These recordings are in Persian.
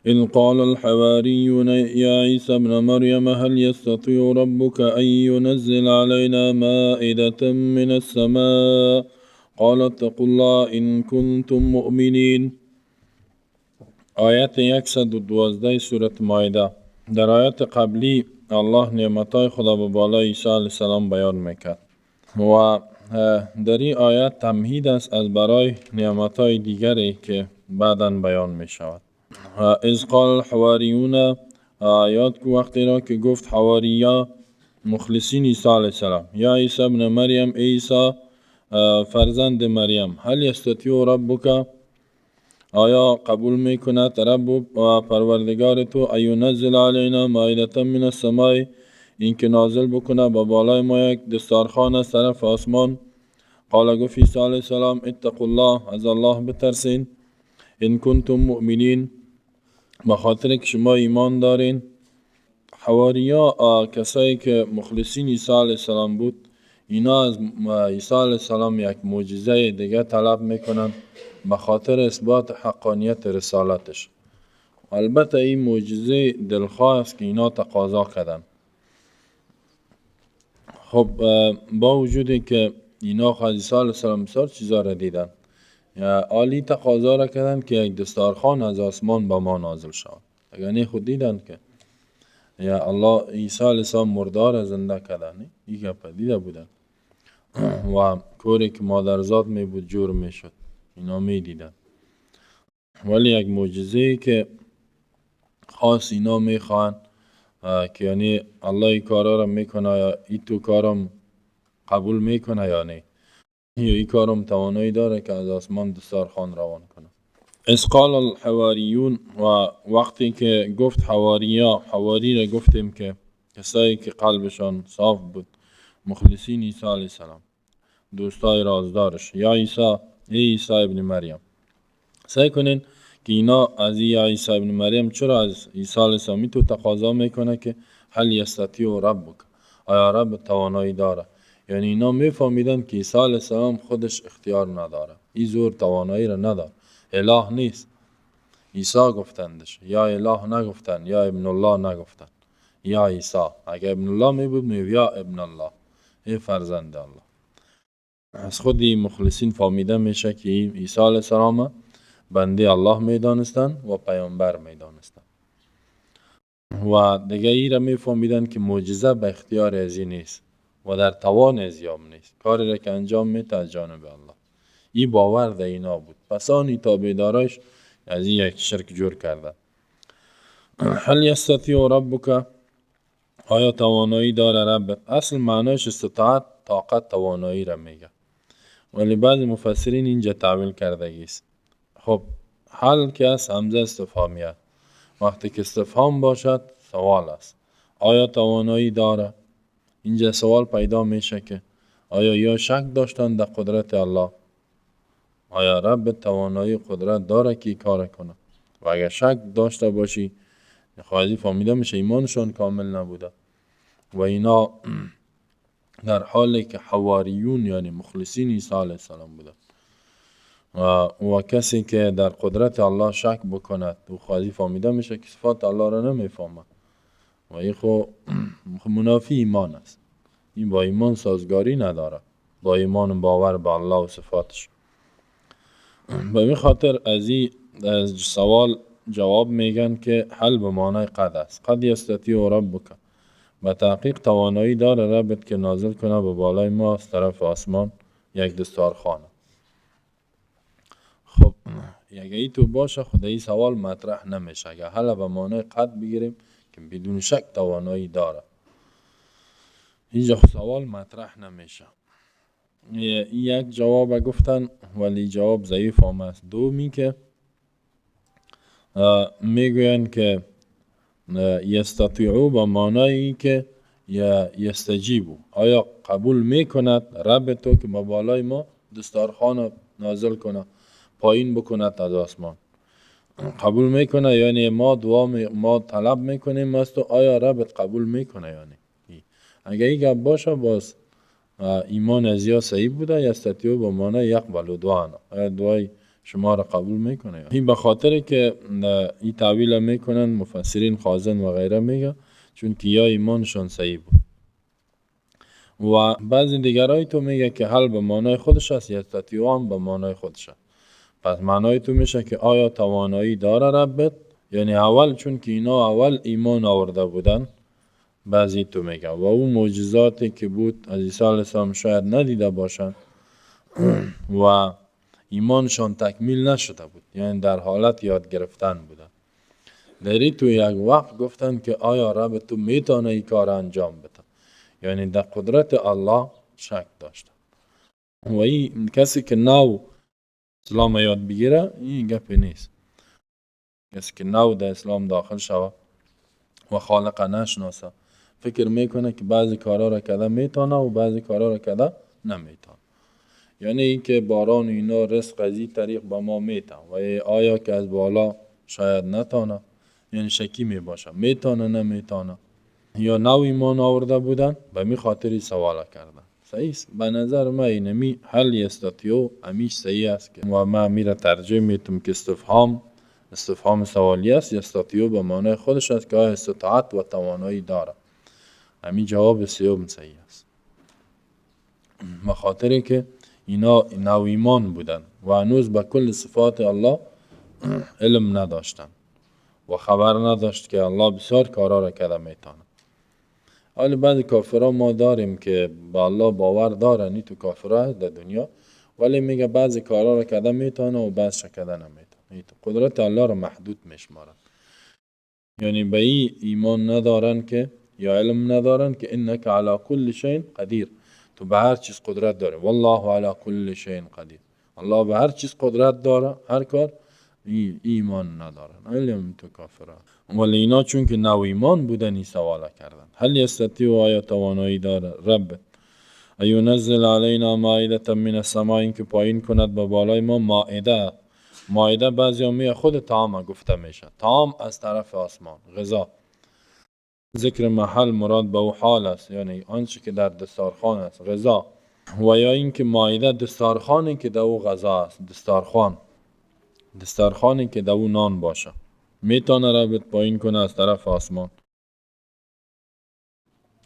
إذ قال الحواریون یا عیسی ابن مریم هل یستطیع ربک ان ینزل علینا مائدة من السماء قال اتقوا الله ان کنتم مؤمنین. آیت 112 سورة مائده. در آیت قبلی الله نعمتهای خدا به بالای عیسی علیه السلام بیان میکرد و در این آیت تمهید است از برای نعمتهای دیگری که بعداً بیان میشود. اذ قال الحواریون، یاد کو وقتی را که گفت حواریا مخلصین عیسی علیه السلام، یا عیسی ابن مریم، ای عیسی فرزند مریم، هل یستطیع ربک، آیا قبول میکند رب و پروردگار تو، ایونزل علینا مائدة من السماء، اینکه نازل بکنه با بالای ما یک دستارخوان از طرف آسمان. قال، گفت عیسی علیه السلام، اتقوا الله، از الله بترسین، ان کنتم مؤمنین، به خاطر که شما ایمان دارین. حواریا کسایی که مخلصین عیسی علیه السلام بود، اینا از عیسی علیه السلام یک معجزه دیگه طلب میکنن به خاطر اثبات حقانیت رسالتش. البته این معجزه دلخواه است که اینا تقاضا کردن. خب با وجودی که اینا خو از عیسی علیه السلام بسیار چیزا را دیدن، عالی تقاضا را کردن که یک دستارخوان از آسمان به ما نازل شود. یعنی خود دیدن که یا الله عیسی علیه السلام مردار را زنده کردن، این گپ دیده بودن و کوری که مادرزاد می بود جور می شد، اینا می دیدن. ولی یک معجزه که خاص اینا می خواهن که یعنی الله این کارا را میکنه یا این تو کارم قبول میکنه یا نه، یا این کارم توانایی داره که از آسمان دستارخوان روان کنه. اذ قال الحواریون، و وقتی که گفت حواریا، حواری را گفتیم که کسایی که قلبشان صاف بود، مخلصین عیسی علیه السلام، دوستای رازدارش، یا عیسی، ای عیسی ابن مریم. سعی کنین که اینا از یا عیسی ابن مریم چرا از عیسی علیه السلام تو تقاضا میکنه که هل یستطیع ربک، آیا رب توانایی داره؟ یعنی اینا میفهمیدن که عیسی علیه السلام خودش اختیار نداره، این زور توانایی را نداره، اله نیست. عیسی گفتندش، یا اله نگفتن، یا ابن الله نگفتن، یا عیسی. اگه ابن الله می بود می یا ابن الله، ای فرزند الله. از خود مخلصین فهمیده میشه که عیسی علیه السلام بنده الله میدانستن و پیامبر میدانستن و دیگه ای را میفهمیدن که معجزه به اختیار ازی نیست و در توان ازیام نیست، کاری را که انجام میده از جانب الله. این باور در اینا بود. پس آنی تابعدارش از این یک شرک جور کردن. هل یستطیع ربک، آیا توانایی داره ربت؟ اصل معنایش استطاعت، طاقت، توانایی را میگه، ولی بعض مفسرین اینجا تعویل کردگی است. خب حل که است همزه استفهامیه، وقتی که استفهام باشد سوال است، آیا توانایی داره؟ اینجا سوال پیدا میشه که آیا یا شک داشتن در قدرت الله، آیا رب توانایی قدرت داره که کار کنه؟ و اگر شک داشته باشی خواهی فهمیده میشه ایمانشان کامل نبوده و اینا در حالی که حواریون یعنی مخلصین عیسی علیه السلام بوده و کسی که در قدرت الله شک بکند و خواهی فهمیده میشه که صفات الله را نمیفهمد و این خو منافی ایمان است، این با ایمان سازگاری نداره، با ایمان باور به الله و صفاتش. به این خاطر از این از سوال جواب میگن که حل به معنای قد است. قد یستطیع ربک، به تحقیق توانایی داره ربت که نازل کنه به بالای ما از طرف آسمان یک دستارخوانه. خب اگه ای تو باشه خود این سوال مطرح نمیشه. اگه حل به معنای قد بگیریم که بدون شک توانایی داره، اینجا سوال مطرح نمیشه. یک جواب گفتن ولی جواب ضعیف هم است. دومی که میگوین که یستطیعو به معنای که یستجیبو، آیا قبول میکند رب تو که با بالای ما دستارخوان نازل کنه، پایین بکند از آسمان، قبول میکنه؟ یعنی ما دعا ما طلب میکنیم از تو، آیا ربت قبول میکنه؟ یعنی اگه این گپ باشه باز ایمان از یا صحیح بوده. یستطیعو به معنای یقبل دعانا، آیا دعای شما را قبول میکنه. این به خاطر که این تعویل میکنن مفسرین خازن و غیره میگه، چون که یا ایمانشان صحیح بود. و بعضی دیگرای تو میگه که هل به معنای خودش است، یستطیع هم به معنای خودش است. پس معنای تو میشه که آیا توانایی داره ربت؟ یعنی اول چون که اینا اول ایمان آورده بودن، بعضی تو میگه و اون معجزاتی که بود از عیسی علیه السلام شاید ندیده باشن و ایمانشان تکمیل نشده بود، یعنی در حالت یاد گرفتن بودن. در تو یک وقت گفتن که آیا رب تو میتونه این کار انجام بده؟ یعنی در قدرت الله شک داشتن. و این کسی که نو اسلام یاد بگیره این گپی نیست. کسی که نو در اسلام داخل شوه و خالق نشناسه، فکر میکنه که بعضی کارا را کده میتونه و بعضی کارا را کده نمیتونه. یعنی اینکه باران و اینا رزق از این طریق به ما میتن و آیا که از بالا شاید نتانه، یعنی شکی میباشه، میتونه نمیتونه، یا نو ایمان آورده بودن به می خاطری سوال کردن. صحیح است. به نظر من اینمی هل یستطیع امیش صحیح است که و من میره ترجیح میتم که استفهام سوالی است، یستطیع به معنای خودش است که آیا استطاعت و توانایی داره. همین جواب سیوم صحیح است، به خاطری که اینا نو ایمان بودن و هنوز به کل صفات الله علم نداشتن و خبر نداشت که الله بسیار کارا را کده میتونه. حالا بعضی کافرها ما داریم که به الله باور دارن، این تو کافرها هست در دنیا، ولی میگه بعضی کارا را کده میتونه و بعضی کده نمیتونه. قدرت الله را محدود میشمارن، یعنی به این ایمان ندارن که یا علم ندارن که انک علی کل شیء قدیر، تو به هر چیز قدرت داره. والله علی کل شیء قدیر، الله به هر چیز قدرت داره، هر کار. ایمان ندارن علم تو کافرها. ولی اینا چون که نو ایمان بودن این سوالا کردن. هل یستطیع آیا توانایی داره رب ایونزل علینا مائده من السماء، این که پایین کند به بالای ما مائده. مائده بعضی می خود طعام گفته میشه، طعام از طرف آسمان، غذا. ذکر محل مراد به او حال است، یعنی آنچه که در دستارخوان است، غذا. و یا اینکه مائده دستارخوانی که در او غذا است، دستارخوان، دستارخوانی که در او نان باشه، میتونه ربط پایین کنه از طرف آسمان.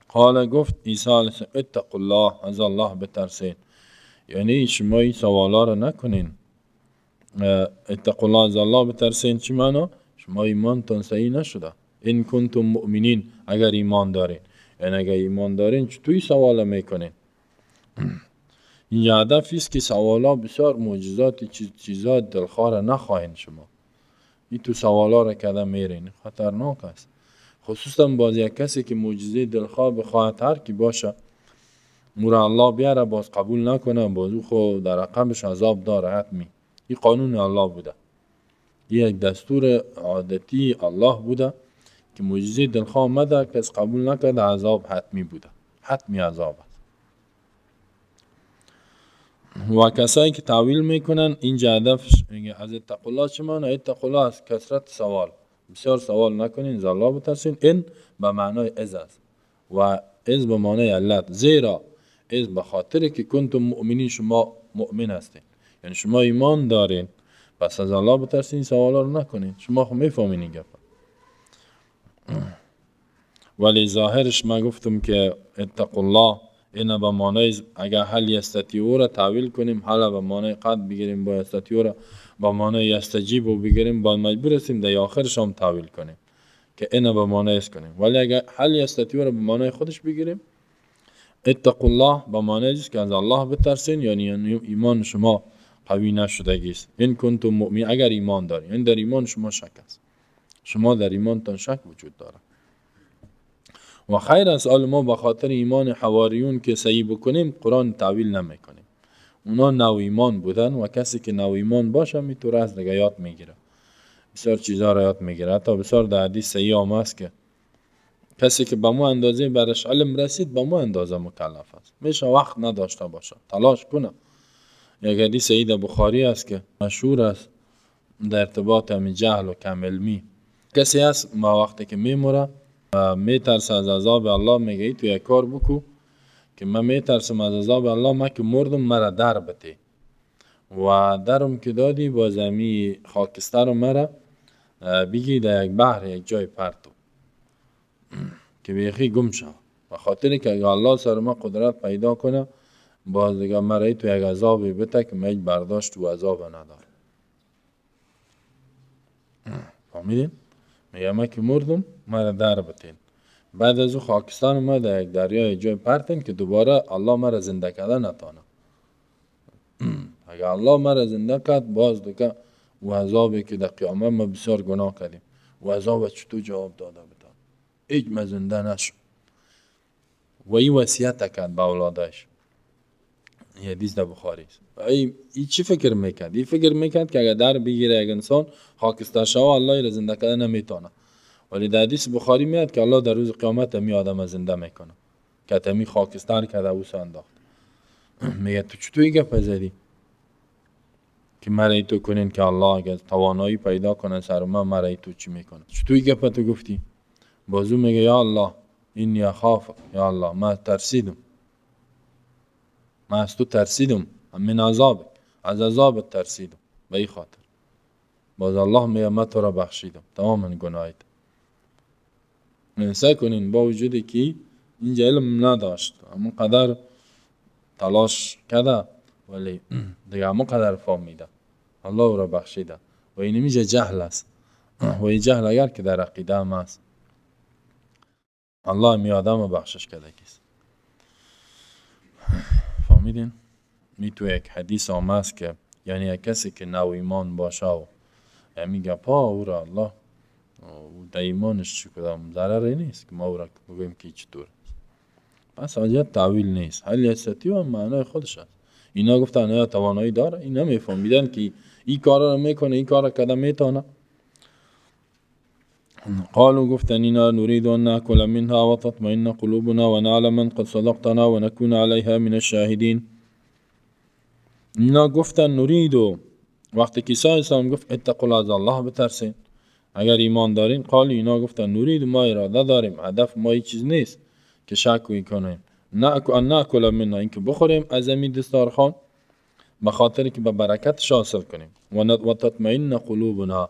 قال گفت عیسی علیه السلام اتقوا الله، از الله بترسین. یعنی شما این سوالا را نکنین. اتقوا الله، از الله بترسین چی معنا؟ شما ایمانتان صحیح نشده. ان کنتم مؤمنین، اگر ایمان دارین. یعنی اگر ایمان دارین چطوری سوالا میکنین؟ اینجا هدف است که سوالا بسیار معجزات چیزات دلخواه نخواهین شما. این تو سوالا را کده میرین، خطرناک است. خصوصا باز یک کسی که معجزه دلخواه بخواهد هر کی باشه مور الله بیاره باز قبول نکنه، باز او خو در عقبش عذاب داره حتمی. این قانون الله بوده، این یک دستور عادتی الله بوده که معجزه دلخواه آمده کس قبول نکرده عذاب حتمی بوده، حتمی عذاب است. و کسایی که تعویل میکنن اینجا هدفش از اتقوا الله چه معنی؟ اتقوا الله از کثرت سوال، بسیار سوال نکنین، از الله بترسین. این به معنای از است و از به معنای علت، زیرا از به خاطر که کنتم مؤمنین، شما مؤمن هستین، یعنی شما ایمان دارین، پس از الله بترسین، سوالا رو نکنین. شما خب میفهمین این گپ. ولی ظاهرش ما گفتم که اتقوا الله اینا به معنای اگر هل یستطیع را تعویل کنیم، هل به معنای قد بگیریم، با یستطیع را به معنای یستجیب و بگیریم، با مجبور هستیم در آخرش هم تعویل کنیم که اینا به معنای اس کنیم. ولی اگر هل یستطیع را به معنای خودش بگیریم، اتقوا الله به معنای است که از الله بترسین، یعنی ایمان شما قوی نشدگی است. این کنتم مؤمن، اگر ایمان دارین، یعنی در ایمان شما شک است، شما در ایمانتان شک وجود داره. و خیر است ما به خاطر ایمان حواریون که صحیح بکنیم قرآن تعویل نمیکنیم. اونا نو ایمان بودن و کسی که نو ایمان باشه میتونه از دیگه یاد میگیره، بسیار چیزا را یاد میگیره. حتی بسیار در حدیث صحیح آمده است که کسی که به مو اندازه برش علم رسید به مو اندازه مکلف است، میشه وقت نداشته باشه تلاش کنه. یک حدیث صحیح در بخاری است که مشهور است در ارتباط همین جهل و کم علمی. کسی هست ما وقتی که میموره میترسه از عذاب الله، میگه ای تو یک کار بکو که من میترسم از عذاب الله، من که مردم مرا در بته. و درم که دادی باز امی خاکستر مرا بگی در یک بحر یک جای پرتو که بیخی گم شد، به خاطر که اگه الله سر ما قدرت پیدا کنه باز دیگه مرا تو یک عذابی بده که من هیچ برداشت و عذاب ندارم. فهمیدین؟ میگه من که مردم مرا در بتین، بعد از او خاکستان ما در یک دریای جای پرتین که دوباره الله مرا زنده کرده نتانه. اگه الله مرا زنده کرد باز دیگه و عذابی که در قیامت ما بسیار گناه کردیم و عذاب چطور جواب داده بودم هیچ ما زنده نشد. و این وصیت کرد به اولادش. این حدیث در بخاری است. این چی فکر میکرد؟ این فکر میکرد که اگر در بگیره یک انسان خاکستر شوه الله را زنده کرده نمیتونه. ولی در حدیث بخاری میاد که الله در روز قیامت می آدم زنده میکنه که تمی خاکستر کرده او انداخت. میگه تو چطور این گپ زدی که مرا تو کنین که الله اگر توانایی پیدا کنه سر من مرا تو چی میکنه؟ چطور این گپ تو گفتی؟ بازو میگه یا الله اینی اخاف، یا الله من ترسیدم، من از تو ترسیدم، من عذابک، از عذابت ترسیدم، به این خاطر. باز الله میگه من تو را بخشیدم تمام گناهت. سعی کنین با وجودی که اینجا علم نداشت همون قدر تلاش کرده ولی دیگه همون قدر فهمیده الله او را بخشیده. و این میشه جهل است و این جهل اگر که در عقیده هم است الله می آدم بخشش کرده کیست. فهمیدین؟ می تو یک حدیث آمده است که یعنی یک کسی که نو ایمان باشه و همین گپا او را الله و در ایمانش چی کدام ضرری نیست که ما او را بگوییم که چطور است. پس حاجت تعویل نیست. هل یستطیع هم معنای خودش است. اینا گفتن یا توانایی داره، اینا میفهمیدن که این کارا رو میکنه، این کارا کده میتونه. قالوا گفتن اینا نريد ان ناكل منها وتطمئن قلوبنا ونعلم ان قد صدقتنا ونكون عليها من الشاهدين. اینا گفتن نريد، وقتی که عیسی اسلام گفت اتقوا الله، از الله بترسین اگر ایمان دارین. قال اینا گفتن نريد، ما اراده داریم، هدف ما هیچ چیز نیست که شک کنیم، ان ناکل منها، اینکه بخوریم از این دسترخوان به خاطر که به برکتش حاصل کنیم، و تطمئن قلوبنا،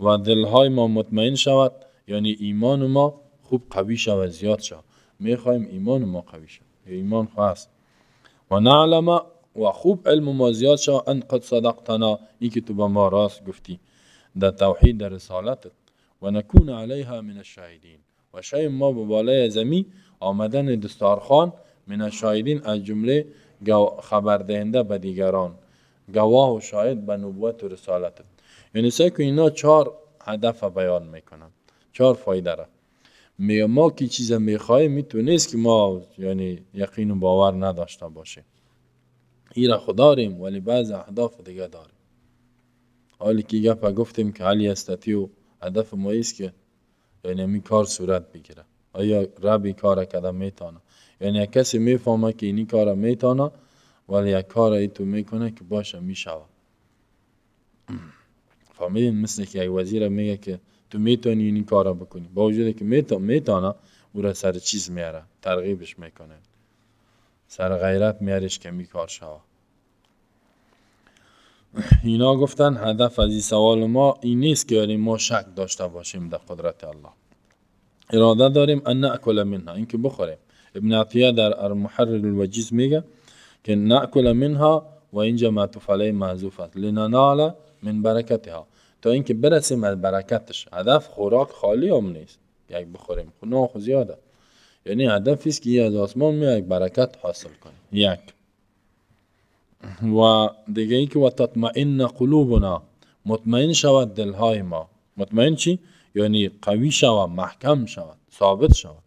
و دلهای ما مطمئن شود، یعنی ایمان ما خوب قوی شود، زیاد شود. میخوایم ایمان ما قوی شود، ایمان خواست. و نعلم، و خوب علم ما زیاد شود، ان قد صدقتنا، این که تو به ما راست گفتی در توحید، در رسالتت. و نکون علیها من الشاهدین، و شای ما به بالای زمین آمدن دستارخوان من الشاهدین، از جمله خبردهنده به دیگران، گواه و شاهد به نبوت و رسالتت. یعنی سعی کن اینا چهار هدف بیان میکنن، چهار فایده را. میگه ما که چیز میخوایم میتونست که ما یعنی یقین و باور نداشته باشیم، این را خود داریم ولی بعض اهداف دیگه داریم. حالی که گپ گفتیم که علی استطیع، هدف ما ایست که یعنی می کار صورت بگیره. آیا رب این کار کده میتونه؟ یعنی یک کسی میفهمه که اینی کار میتونه ولی یک کار ای تو میکنه که باشه میشوه. فهمیدین؟ مثل که یک وزیر میگه که تو میتونی این کارا بکنی، با وجود که میتونه او را سر چیز میاره، ترغیبش میکنه، سر غیرت میارش که می کار شوه. اینا گفتن هدف از این سوال ما این نیست که یعنی ما شک داشته باشیم در قدرت الله، اراده داریم ان ناکل منها، اینکه بخوریم. ابن عطیه در المحرر الوجیز میگه که ناکل منها و اینجا معطوف علیه محذوف است، لننال من برکتها، تا اینکه برسیم از برکتش. هدف خوراک خالی هم نیست یک بخوریم، نه خو زیاده، یعنی هدف است که از آسمان می یک برکت حاصل کنیم. یک و دیگه اینکه و تطمئن قلوبنا، مطمئن شود دلهای ما. مطمئن چی؟ یعنی قوی شود، محکم شود، ثابت شود،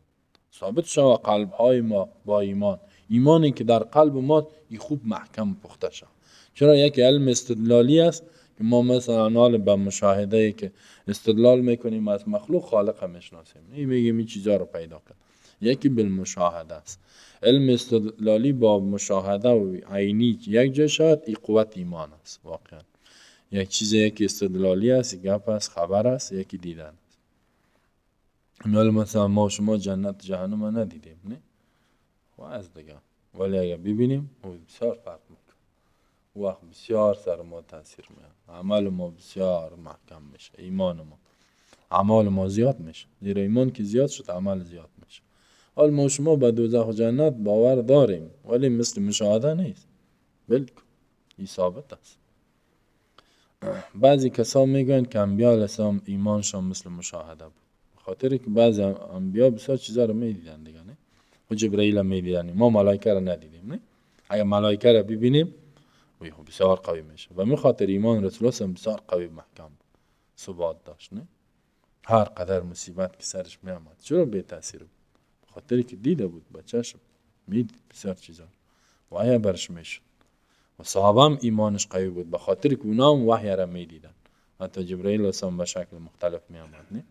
ثابت شود قلبهای ما با ایمان. ایمانی که در قلب ما ای خوب محکم پخته شود. چرا؟ یک علم استدلالی است که ما مثلا حال به مشاهده ای که استدلال میکنیم از مخلوق خالق میشناسیم، این میگیم این چیزا رو پیدا کرد. یکی بالمشاهده است. علم استدلالی با مشاهده و عینی یک جای شد، این قوت ایمان است. واقعا یک چیز، یکی استدلالی است، یک گپ است، خبر است، یکی دیدن است. مثلا ما شما جنت جهنم ندیدیم، نه؟ و از دیگه، ولی اگر ببینیم بسیار فرق میکنه. وقت بسیار سر ما تاثیر میاد، عمل ما بسیار محکم میشه، ایمان ما، اعمال ما زیاد میشه. زیرا ایمان که زیاد شد عمل زیاد میشه. حال ما شما به دوزخ و جنت باور داریم، ولی مثل مشاهده نیست، بالکل این ثابت است. بعضی کسا میگن که انبیا علیه السلام ایمانشان مثل مشاهده بود، خاطر که بعضی انبیا بسیار چیزا رو میدیدن دیگه، نه؟ و جبرئیل میدیدن، ما ملائکه رو ندیدیم، نه؟ اگر ملائکه رو ببینیم بسیار قوی میشه. و می خاطر ایمان رسول الله بسیار قوی محکم بود، ثبات داشت، نه؟ هر قدر مصیبت که سرش می آمد چرا بی تاثیر بود؟ خاطر که دیده بود، بچه‌ش میدید بسیار چیزا و آیا برش میشد. و صحابه هم ایمانش قوی بود، به خاطر که اونا هم وحی را میدیدن. حتی جبرئیل هم به شکل مختلف می آمد، نه؟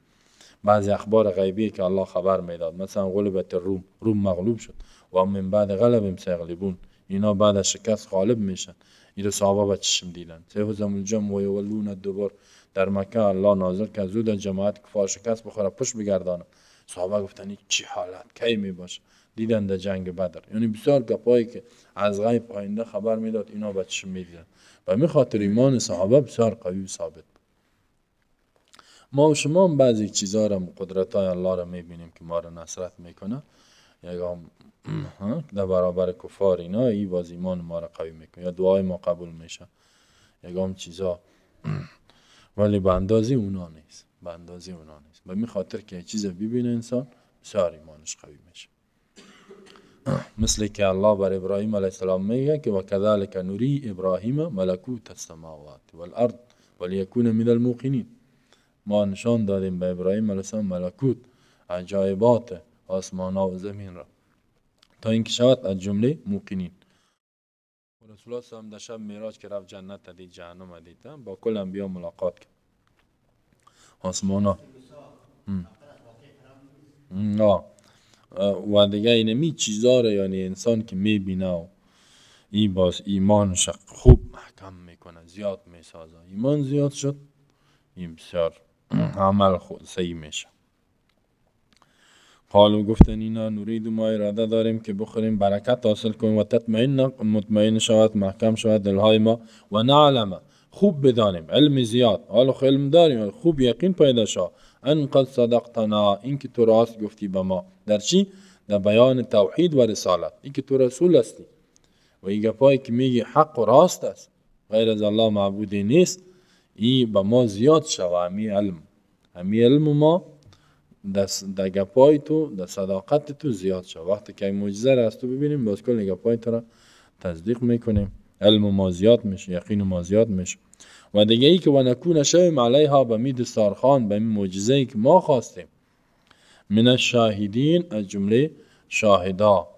بعضی اخبار غیبی که الله خبر میداد، مثلا غلبت الروم، روم مغلوب شد و من بعد غلبهم سیغلبون، اینا بعد از شکست غالب میشن. این صحابه به چشم دیدن. سیهزم الجمع و یولون الدبر، در مکه الله نازل که زود جماعت کفار شکست بخوره پشت بگردانه. صحابه گفتن این چی حالت کی می باشه؟ دیدن در جنگ بدر. یعنی بسیار گپایی که از غیب آینده خبر میداد اینا به چشم میدیدن. و می خاطر ایمان صحابه بسیار قوی و ثابت بود. ما و شما هم بعضی چیزا را، قدرت های الله را میبینیم که ما را نصرت میکنه، یکم در برابر کفار اینا، ای باز ایمان ما را قوی میکنه یا دعای ما قبول میشه، یکم چیزا، ولی به اندازه اونا نیست، به اندازه اونا نیست. به می خاطر که چیز ببینه انسان بسیار ایمانش قوی میشه. مثل که الله بر ابراهیم علیه السلام میگه که و کذالک نری ابراهیم ملکوت السماوات والارض ولیکون من الموقنین. ما نشان دادیم به ابراهیم علیه السلام ملکوت، عجایبات آسمان و زمین را، تا اینکه شود از جمله موقنین. رسول الله صلی در شب معراج که رفت جنت دید، جهنم دید، با کل انبیا ملاقات کرد. آسمان ها و دیگه اینمی چیزا رو، یعنی انسان که میبینه و این باز ایمانش خوب محکم میکنه، زیاد میسازه. ایمان زیاد شد، این بسیار عمل خود صحیح میشه. قالو گفتن اینا نرید، ما اراده داریم که بخوریم، برکت حاصل کنیم، و تطمئن، مطمئن شود، محکم شود دلهای ما، و نعلم، خوب بدانیم، علم زیاد، حالا علم داریم، خوب یقین پیدا شد، ان قد صدقتنا، این که تو راست گفتی به ما، در چی؟ در بیان توحید و رسالت، این که تو رسول هستی و این گپایی که میگی حق و راست است، غیر از الله معبودی نیست، این به ما زیاد شود. همی علم، همی علم ما در گپای تو، در صداقت تو زیاد شود. وقتی که معجزه را از تو ببینیم، باز کل گپای تو را تصدیق میکنیم، علم ما زیاد میشه، یقین ما زیاد میشه. و دیگه ای که و نکون شویم علیها، به می دستارخوان، به می معجزه ای که ما خواستیم، من الشاهدین، از جمله شاهدا،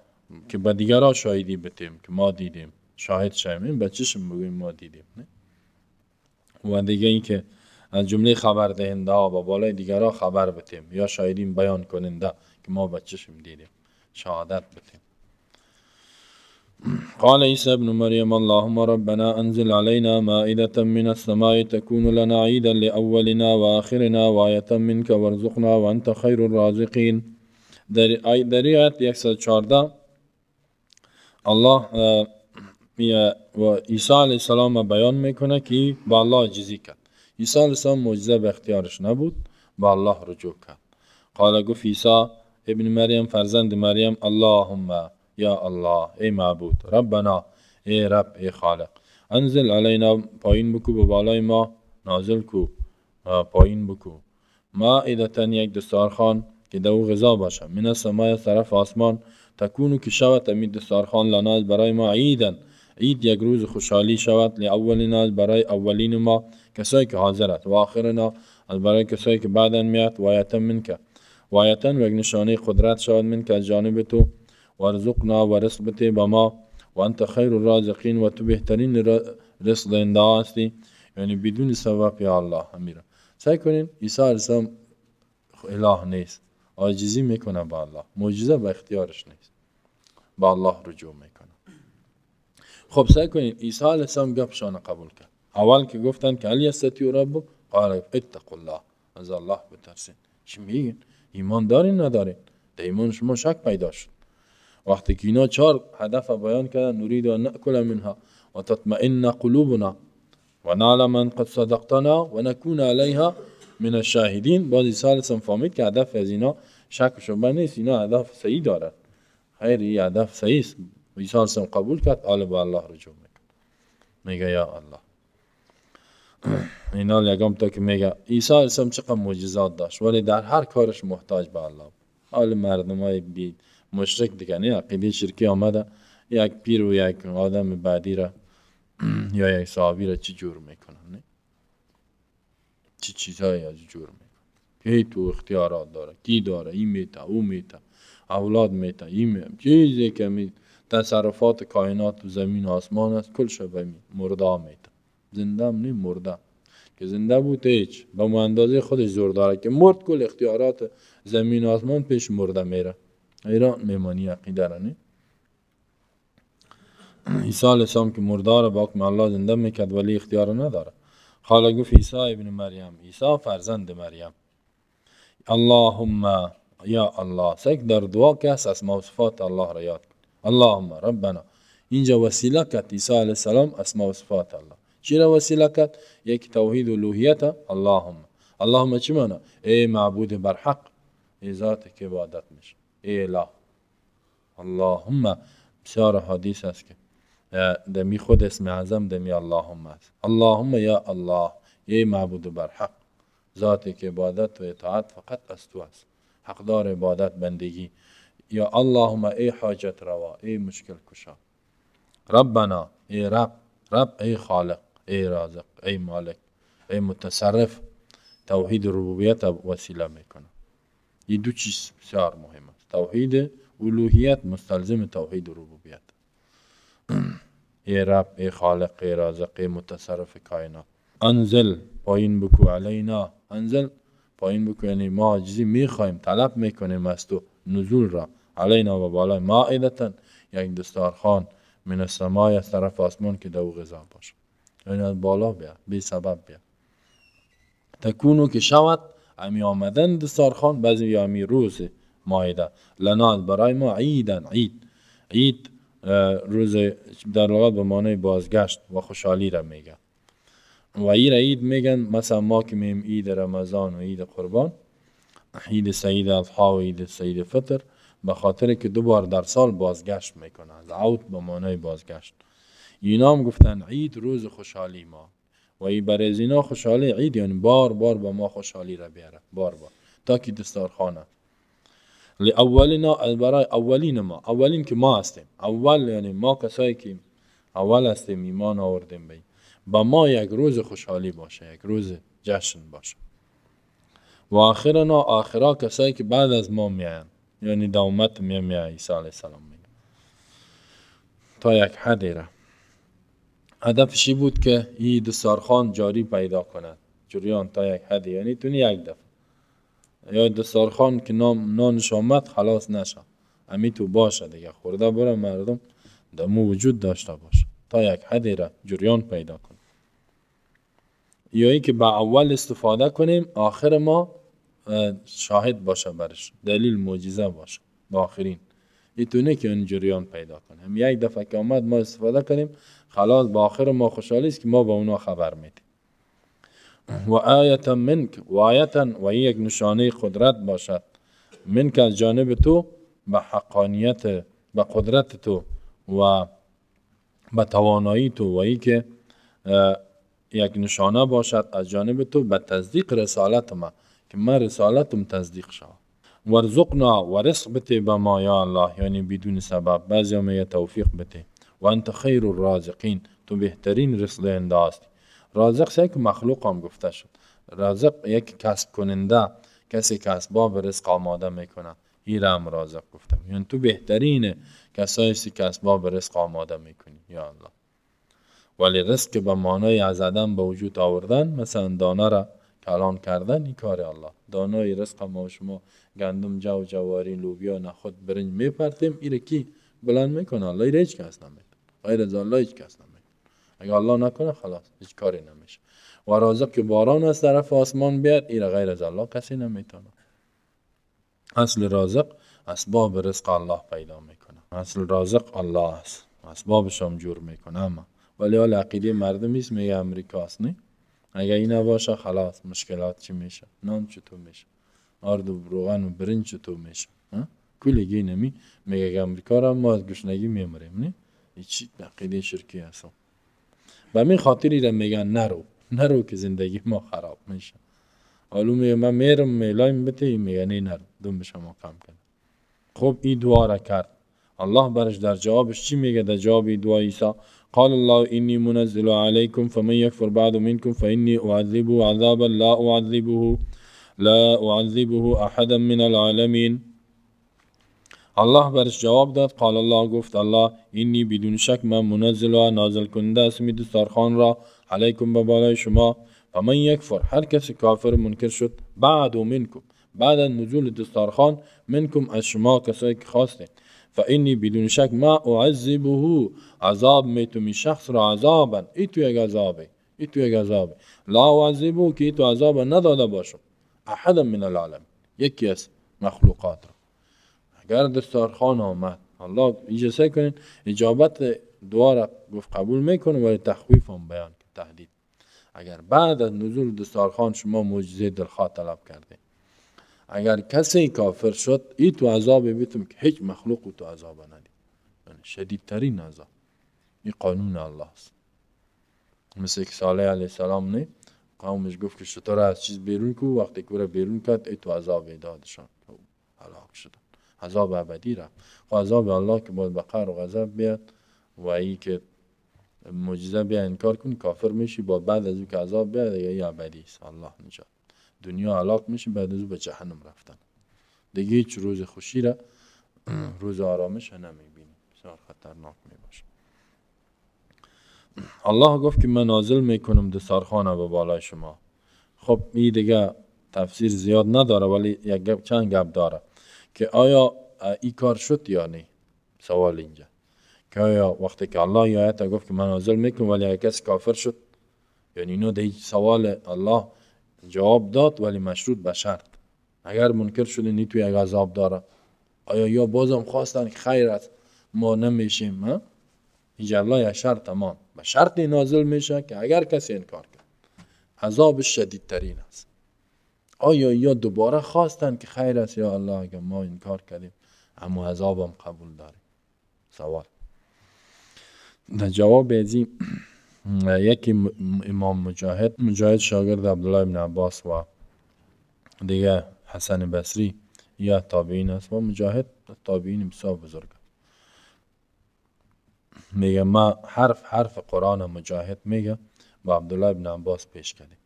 که به دیگرها شاهدی بتیم که ما دیدیم، شاهد شویم، به چشم بگوییم ما دیدیم، نه؟ و دیگه ای که از جمله خبر دهنده ها، با بالای دیگرها خبر بتیم یا شاهدین بیان کننده که ما به چشم دیدیم، شهادت بتیم. قال عيسى ابن مريم اللهم ربنا أنزل علينا مائدة من السماء تكون لنا عيدا لأولنا وآخرنا وآية منك وارزقنا وأنت خير الرازقين. در آیت 114 الله و عیسی علیه السلام بیان میکنه که با الله عاجزی کرد. عیسی علیه السلام معجزه به اختیارش نبود، با الله رجوع کرد. قال، گفت عیسی ابن مریم، فرزند مریم، اللهم، یا الله، ای معبود، ربنا، ای رب، ای خالق، انزل علینا، پایین بکو به بالای ما، نازل کو، پایین بکو، مائدة، یک دستارخوان که دو غذا باشه، من السماء، از طرف آسمان، تکونو، که شود امید دستارخوان، لنا، برای ما، عیدا، عید، یک روز خوشحالی شود، لاولنا، برای اولین ما، کسایی که حاضر است، و آخرنا، از برای کسایی که بعدا میاد، و آیة منک، و آیة، و یک نشانه قدرت شود، منک، از جانب تو، وارزقنا، و رزق بده به ما، و انت خیر الرازقین، و تو بهترین رزق دهنده هستی. یعنی بدون سبب یا الله امیره. سعی کنین عیسی علیه السلام اله نیست، عاجزی میکنه با الله، معجزه به اختیارش نیست، با الله رجوع میکنه. خب سعی کنین عیسی علیه السلام گپشان قبول کرد. اول که گفتن که هل یستطیع ربک، قال اتقوا الله، از الله بترسین. چی میگین؟ ایمان دارین ندارین؟ در ایمان شما شک پیدا شد. وقتی که اینا 4 هدف بیان کردن، نرید ان نأکل منها و تطمئن قلوبنا و نعلم ان قد صدقتنا و نکون علیها من الشاهدین. باز عیسی علیه السلام فهمید که هدف از اینا شک و شبهه نیست، اینا هدف صحیح دارد، خیر این هدف صحیح است. عیسی علیه السلام قبول کرد، حالا به الله رجوع میکنه، میگه یا الله. اینا یکم تا که میگه عیسی علیه السلام چقدر معجزات داشت، ولی در هر کارش محتاج به الله بود. حال مردمای بی مشرک دیگه نه، عقیده شرکی آمده، یک پیر و یک آدم بعدی را یا یک صحابی را چی جور میکنن، نه چی چیزهایی از جور میکنن که تو اختیارات داره، کی داره، این میته، او میته، اولاد میته، این میته، چیزی که می تصرفات کائنات و زمین و آسمان است، کل شبه می مرده میته، زنده هم نی مرده، که زنده بود هیچ به اندازه خودش زور داره، که مرد کل اختیارات زمین و آسمان پیش مرده میره. ایران میمانی عقیده را نه. عیسی علیه السلام که مرده را با حکم الله زنده میکرد ولی اختیار نداره. خاله گفت عیسی ابن مریم، عیسی فرزند مریم، اللهم یا الله. سک در دعا که هست اسماء و صفات الله را یاد کن. اللهم ربنا، اینجا وسیله کرد عیسی علیه السلام اسماء و صفات الله. چی را وسیله کرد؟ یک توحید الوهیت. اللهم، اللهم چی معنی؟ ای معبود برحق، ای ذات که عبادت میشه، ای اله. اللهم بسیار حدیث است که دمی خود اسم اعظم دمی اللهم است. اللهم یا الله، ای معبود برحق، ذاتی که عبادت و اطاعت فقط از تو است، حقدار عبادت بندگی. یا اللهم ای حاجت روا، ای مشکل کشا. ربنا ای رب، رب ای خالق، ای رازق، ای مالک، ای متصرف. توحید ربوبیت وسیله میکنه. این دو چیز بسیار مهم است. توحید الوهیت مستلزم توحید ربوبیت. ای رب، ای خالق، ای رازق، ای متصرف کائنات. انزل پایین بکو، علینا انزل پایین بکو، یعنی ما عاجزی میخوایم، طلب میکنیم از تو نزول را، علینا و بالای، مائدة یک دستارخوان، من السماء از طرف آسمان که دو غذا باشه، یعنی از بالا بیا، بی سبب بیا. تکونو که شود امی آمدن دستارخوان، بعضی یا امی روز مائده، لنا برای ما عیدن، عید، عید روز در لغت به معنی بازگشت و خوشحالی را میگه. و این عید میگن مثلا ما که میم عید رمضان و عید قربان، عید سعید اضحی و عید سعید فطر، به خاطر که دو بار در سال بازگشت میکنه، از عود به معنای بازگشت. اینا هم گفتن عید روز خوشحالی ما، و این برای از اینا خوشحالی عید، یعنی بار بار با ما خوشحالی را بیاره، بار بار تا که دستارخانه لاولنا، برای اولین ما، اولین که ما هستیم، اول یعنی ما کسایی که اول هستیم ایمان آوردیم به با ما یک روز خوشحالی باشه، یک روز جشن باشه. و آخرنا، آخرا کسایی که بعد از ما میاین، یعنی دومت میای عیسی علیه السلام میگه تا یک حدی را. هدفش بود که این دستارخوان جاری پیدا کند، جریان تا یک حدی، یعنی تونی یک دفعه یا دستارخوان که نانش آمد خلاص نشه، امی تو باشه دیگه، خورده بره مردم دمو وجود داشته باشه تا یک حدی را جریان پیدا کنه. یا ای که با اول استفاده کنیم آخر ما شاهد باشه برش، دلیل معجزه باشه با آخرین. این تو نه که این جریان پیدا کنه، هم یک دفعه که آمد ما استفاده کنیم خلاص، با آخر ما خوشحالی است که ما با اونا خبر میدیم. و آیة منک، و آیة و یک نشانه قدرت باشد، منک از جانب تو، به حقانیت، به قدرت تو و به توانایی تو، و ای که یک نشانه باشد از جانب تو به تصدیق رسالت ما، که من رسالتم تصدیق شود. ورزقنا و رزق بته به ما یا الله، یعنی بدون سبب، بعضی میگه توفیق بته. و انت خیر الرازقین، تو بهترین رزق دهنده هستی. رازق یک مخلوق هم گفته شد، رازق یک کسب کننده، کسی که اسباب رزق آماده میکنه، این را هم رازق گفتم، یعنی تو بهترین کسایی هستی که اسباب رزق آماده میکنی یا الله. ولی رزق به معنای از عدم به وجود آوردن، مثلا دانه را کلان کردن، این کار الله. دانای رزق ما و شما گندم، جو، جواری، لوبیا، نخود، برنج میپرتیم، این کی بلند میکنه؟ الله. این هیچ کس نمیکنه، غیر از الله هیچ کس نمیکنه. اگه الله نکنه خلاص هیچ کاری نمیشه. و رازق که باران از طرف آسمان بیاد، این غیر از الله کسی نمیتونه. اصل رازق اسباب رزق الله پیدا میکنه، اصل رازق الله است، اسبابش هم جور میکنه. اما ولی حال عقیده مردم نیست، میگه امریکاست نه؟ اگه این نباشه خلاص مشکلات چی میشه؟ نان چطور میشه؟ آرد و روغن و برنج چطور میشه؟ کلگی نمی میگه امریکا را ما از گشنگی میمریم نه؟ هیچ عقیده شرکی هست. به می خاطری را میگن نرو، نرو که زندگی ما خراب میشه. حالا میگه من میرم میلایم بته، میگه نه نرو، دم به شما کم کنه. خب این دعا را کرد. الله برش در جوابش چی میگه؟ در جواب دعای عیسی قال الله اینی منزل علیکم فمن یکفر بعد منکم فانی اعذبه عذابا لا اعذبه احدا من العالمین. الله برش جواب داد، قال الله گفت الله اینی بدون شک من منزل و نازل کننده اسمی دسترخوان را علیکم به بالای شما، فمن یکفر هر کسی کافر منکر شد بعد منکم بعد از نزول دسترخوان منکم از شما کسایی که خواستین، فانی بدون شک ما اعذبه عذاب میتم شخص را عذابا ای تو یک عذابه، ای تو یک عذابه، لا اعذبه که ای تو عذاب نداده باشم احدا من العالم یکی از مخلوقات را. اگر دسترخوان آمد الله اجازه کنین اجابت دعا را گفت قبول میکنه، ولی تخویف هم بیان کرد، تهدید. اگر بعد از نزول دسترخوان شما معجزه دلخواه طلب کرده، اگر کسی کافر شد ای تو عذاب بیتم که هیچ مخلوق تو عذاب ندید، یعنی شدیدترین عذاب. این قانون الله است. مثل که صالح علیه السلام نه قومش گفت که شتر از چیز بیرون کو، وقتی که او بیرون کرد ای تو عذاب دادشان هلاک شدن، عذاب ابدی رفت. خب عذاب الله که باید به قهر و غضب بیاد و ای که معجزه بیا انکار کنی کافر میشی، با بعد از او که عذاب بیاد دیگه ای ابدی است. الله نجات دنیا هلاک میشی، بعد از او به جهنم رفتن دیگه هیچ روز خوشی را روز آرامش نمیبینی، بسیار خطرناک میباشه. الله گفت که من نازل میکنم دسترخوانه به بالای شما. خب این دیگه تفسیر زیاد نداره، ولی یک گپ چند گپ داره که آیا این کار شد یا نه. سوال اینجا که آیا وقتی که الله ای آیت گفت که من نازل میکنم ولی اگه کسی کافر شد، یعنی اینو در سوال الله جواب داد ولی مشروط به شرط، اگر منکر شده نی توی یک عذاب داره. آیا یا بازم خواستن که خیر است ما نمیشیم، ها؟ اینجا الله یک شرط تمام به شرط نازل میشه که اگر کسی انکار کرد عذاب شدیدترین است. آیا یا دوباره خواستن که خیر است یا الله اگر ما انکار کردیم اما عذابم قبول داریم؟ سوال. در جواب از این یکی امام مجاهد شاگرد عبدالله بن عباس و دیگه حسن بصری یا تابعین است و مجاهد تابعین بسیار بزرگ. میگه ما حرف حرف قرآن مجاهد میگه با عبدالله بن عباس پیش کردیم،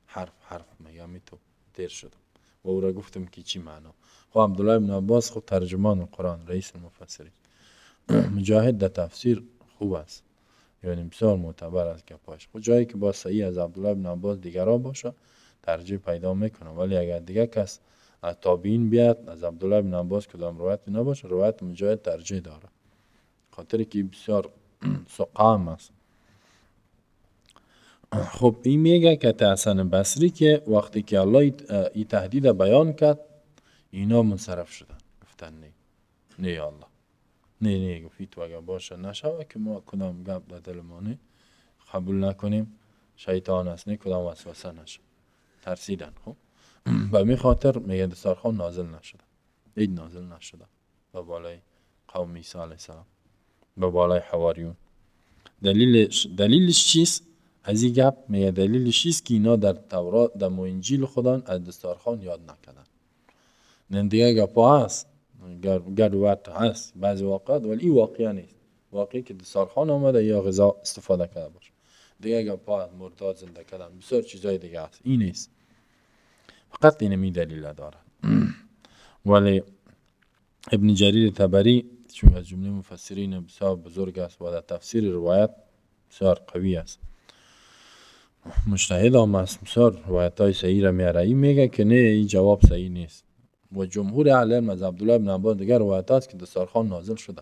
حرف حرف میگه می تو دیر شدم و او را گفتم که چی معنا. خب عبدالله بن عباس خود ترجمان قرآن رئیس المفسرین، مجاهد در تفسیر خوب است، یعنی بسیار معتبر است گپاش. خب جایی که با صحیح از عبدالله بن عباس دیگران باشه ترجیح پیدا میکنه، ولی اگر دیگه کس از تابعین بیاد از عبدالله بن عباس کدام روایت نباشه روایت مجاهد ترجیح داره، خاطر که بسیار سقام است. خب این میگه که حسن بصری که وقتی که الله این تهدید بیان کرد اینا منصرف شدن، گفتن نه نه یا الله نه نه، گفت تو اگر باشه نشوه که ما کدام گپ در دل ما نه قبول نکنیم، شیطان است نه کدام وسوسه نشه، ترسیدن. خب به می خاطر میگه دسترخوان نازل نشده، هیچ نازل نشده به بالای قوم عیسی علیه السلام، به بالای حواریون. دلیلش چیست؟ از این گپ میگه دلیلش چیست که اینا در تورات در انجیل خودان از دسترخوان یاد نکردن. نه دیگه گپا هست، گروت هست بعضی واقعات، ولی این واقعه نیست. واقعی که دسترخوان آمده یا غذا استفاده کرده باشه. دیگه گپا مرداد زنده کردن بسیار چیزای دیگه هست، این نیست. فقط اینمی دلیل داره. ولی ابن جریر طبری چون از جمله مفسرین بسیار بزرگ است و در تفسیر روایت بسیار قوی است، مجتهد هم است، بسیار روایت های صحیح را میاره، این میگه که نه این جواب صحیح نیست. و جمهور اهل علم از عبدالله بن عباس دیگر روایت است که دسترخوان نازل شده.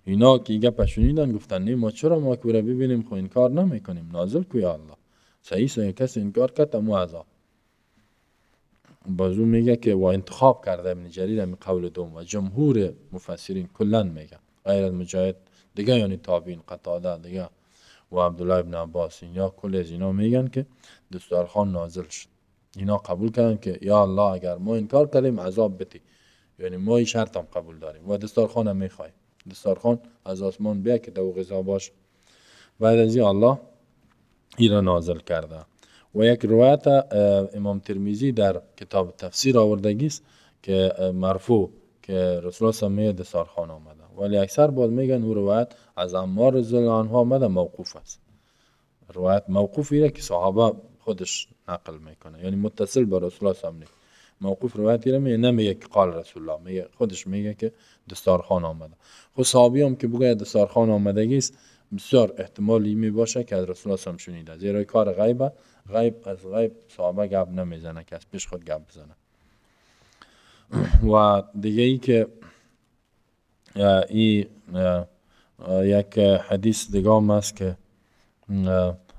اینا که گپ شنیدن گفتن نه ما چرا ما که ببینیم خو انکار نمیکنیم، نازل کو یا الله. صحیح صحیح کسی انکار کرد امو عذاب. بازو میگه که و انتخاب کرده ابن جریر می قول دوم و جمهور مفسرین کلا میگه غیر از مجاهد دیگه، یعنی تابعین قتاده دیگه و عبدالله ابن عباس، اینا کل از اینا میگن که دسترخوان نازل شد. اینا قبول کردن که یا الله اگر ما انکار کردیم عذاب بتی، یعنی ما این شرط هم قبول داریم و دسترخوان هم میخوایم، دسترخوان از آسمان بیا که دو غذا باشه. بعد از این الله این را نازل کرده. و یک روایت امام ترمذی در کتاب تفسیر آوردگی است که مرفوع که رسول الله صلی الله دسترخوان آمده، ولی اکثر باز میگن او روایت از عمار رضی الله عنه آمده، موقوف است. روایت موقوفی که صحابه خودش نقل میکنه، یعنی متصل به رسول الله صلی الله علیه و موقوف روایتی را میگه، نمیگه که قال رسول الله، میگه خودش میگه که دسترخوان آمده. خب صحابی هم که بگه دسترخوان آمدگی است، بسیار احتمالی می باشه که از رسول الله صلی الله علیه و شنیده، زیرا کار غیبه، غیب از غیب صحابه گپ نمیزنه که از پیش خود گپ بزنه. و دیگه ای که ای یک حدیث دیگه هم است که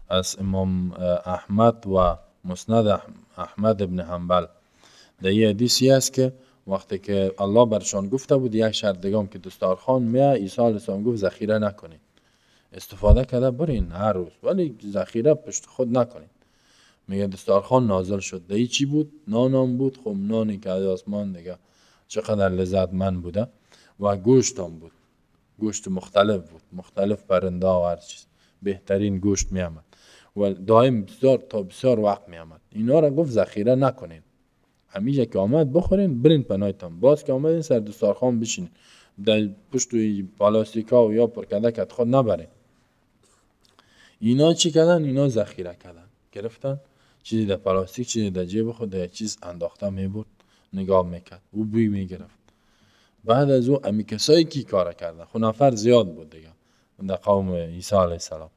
از امام احمد و مسند احمد ابن حنبل، در این حدیثی است که وقتی که الله برشان گفته بود یک شرط دیگه هم که دسترخوان میه، عیسی علیه السلام گفت ذخیره نکنید، استفاده کرده برین هر روز، ولی ذخیره پشت خود نکنید. میگه دسترخوان نازل شد. در چی بود؟ نان بود، خب نانی که از آسمان دیگه چقدر لذت من بوده، و گوشت هم بود، گوشت مختلف بود، مختلف پرنده و هر چیز، بهترین گوشت می آمد و دائم بسیار تا بسیار وقت می آمد. اینا را گفت ذخیره نکنین، همیشه که آمد بخورین برین پناهتان، باز که آمدین سر دسترخوان بشینین، در پشت پلاستیکا و یا پرکنده کت خود نبرین. اینا چی کردن؟ اینا ذخیره کردن، گرفتن چیزی در پلاستیک، چیزی در جیب خود، در چیز انداخته میبرد، نگاه میکرد، او بوی میگرفت. بعد از او امی کسایی کی کار کردن، خب نفر زیاد بود دیگه در قوم عیسی علیه السلام،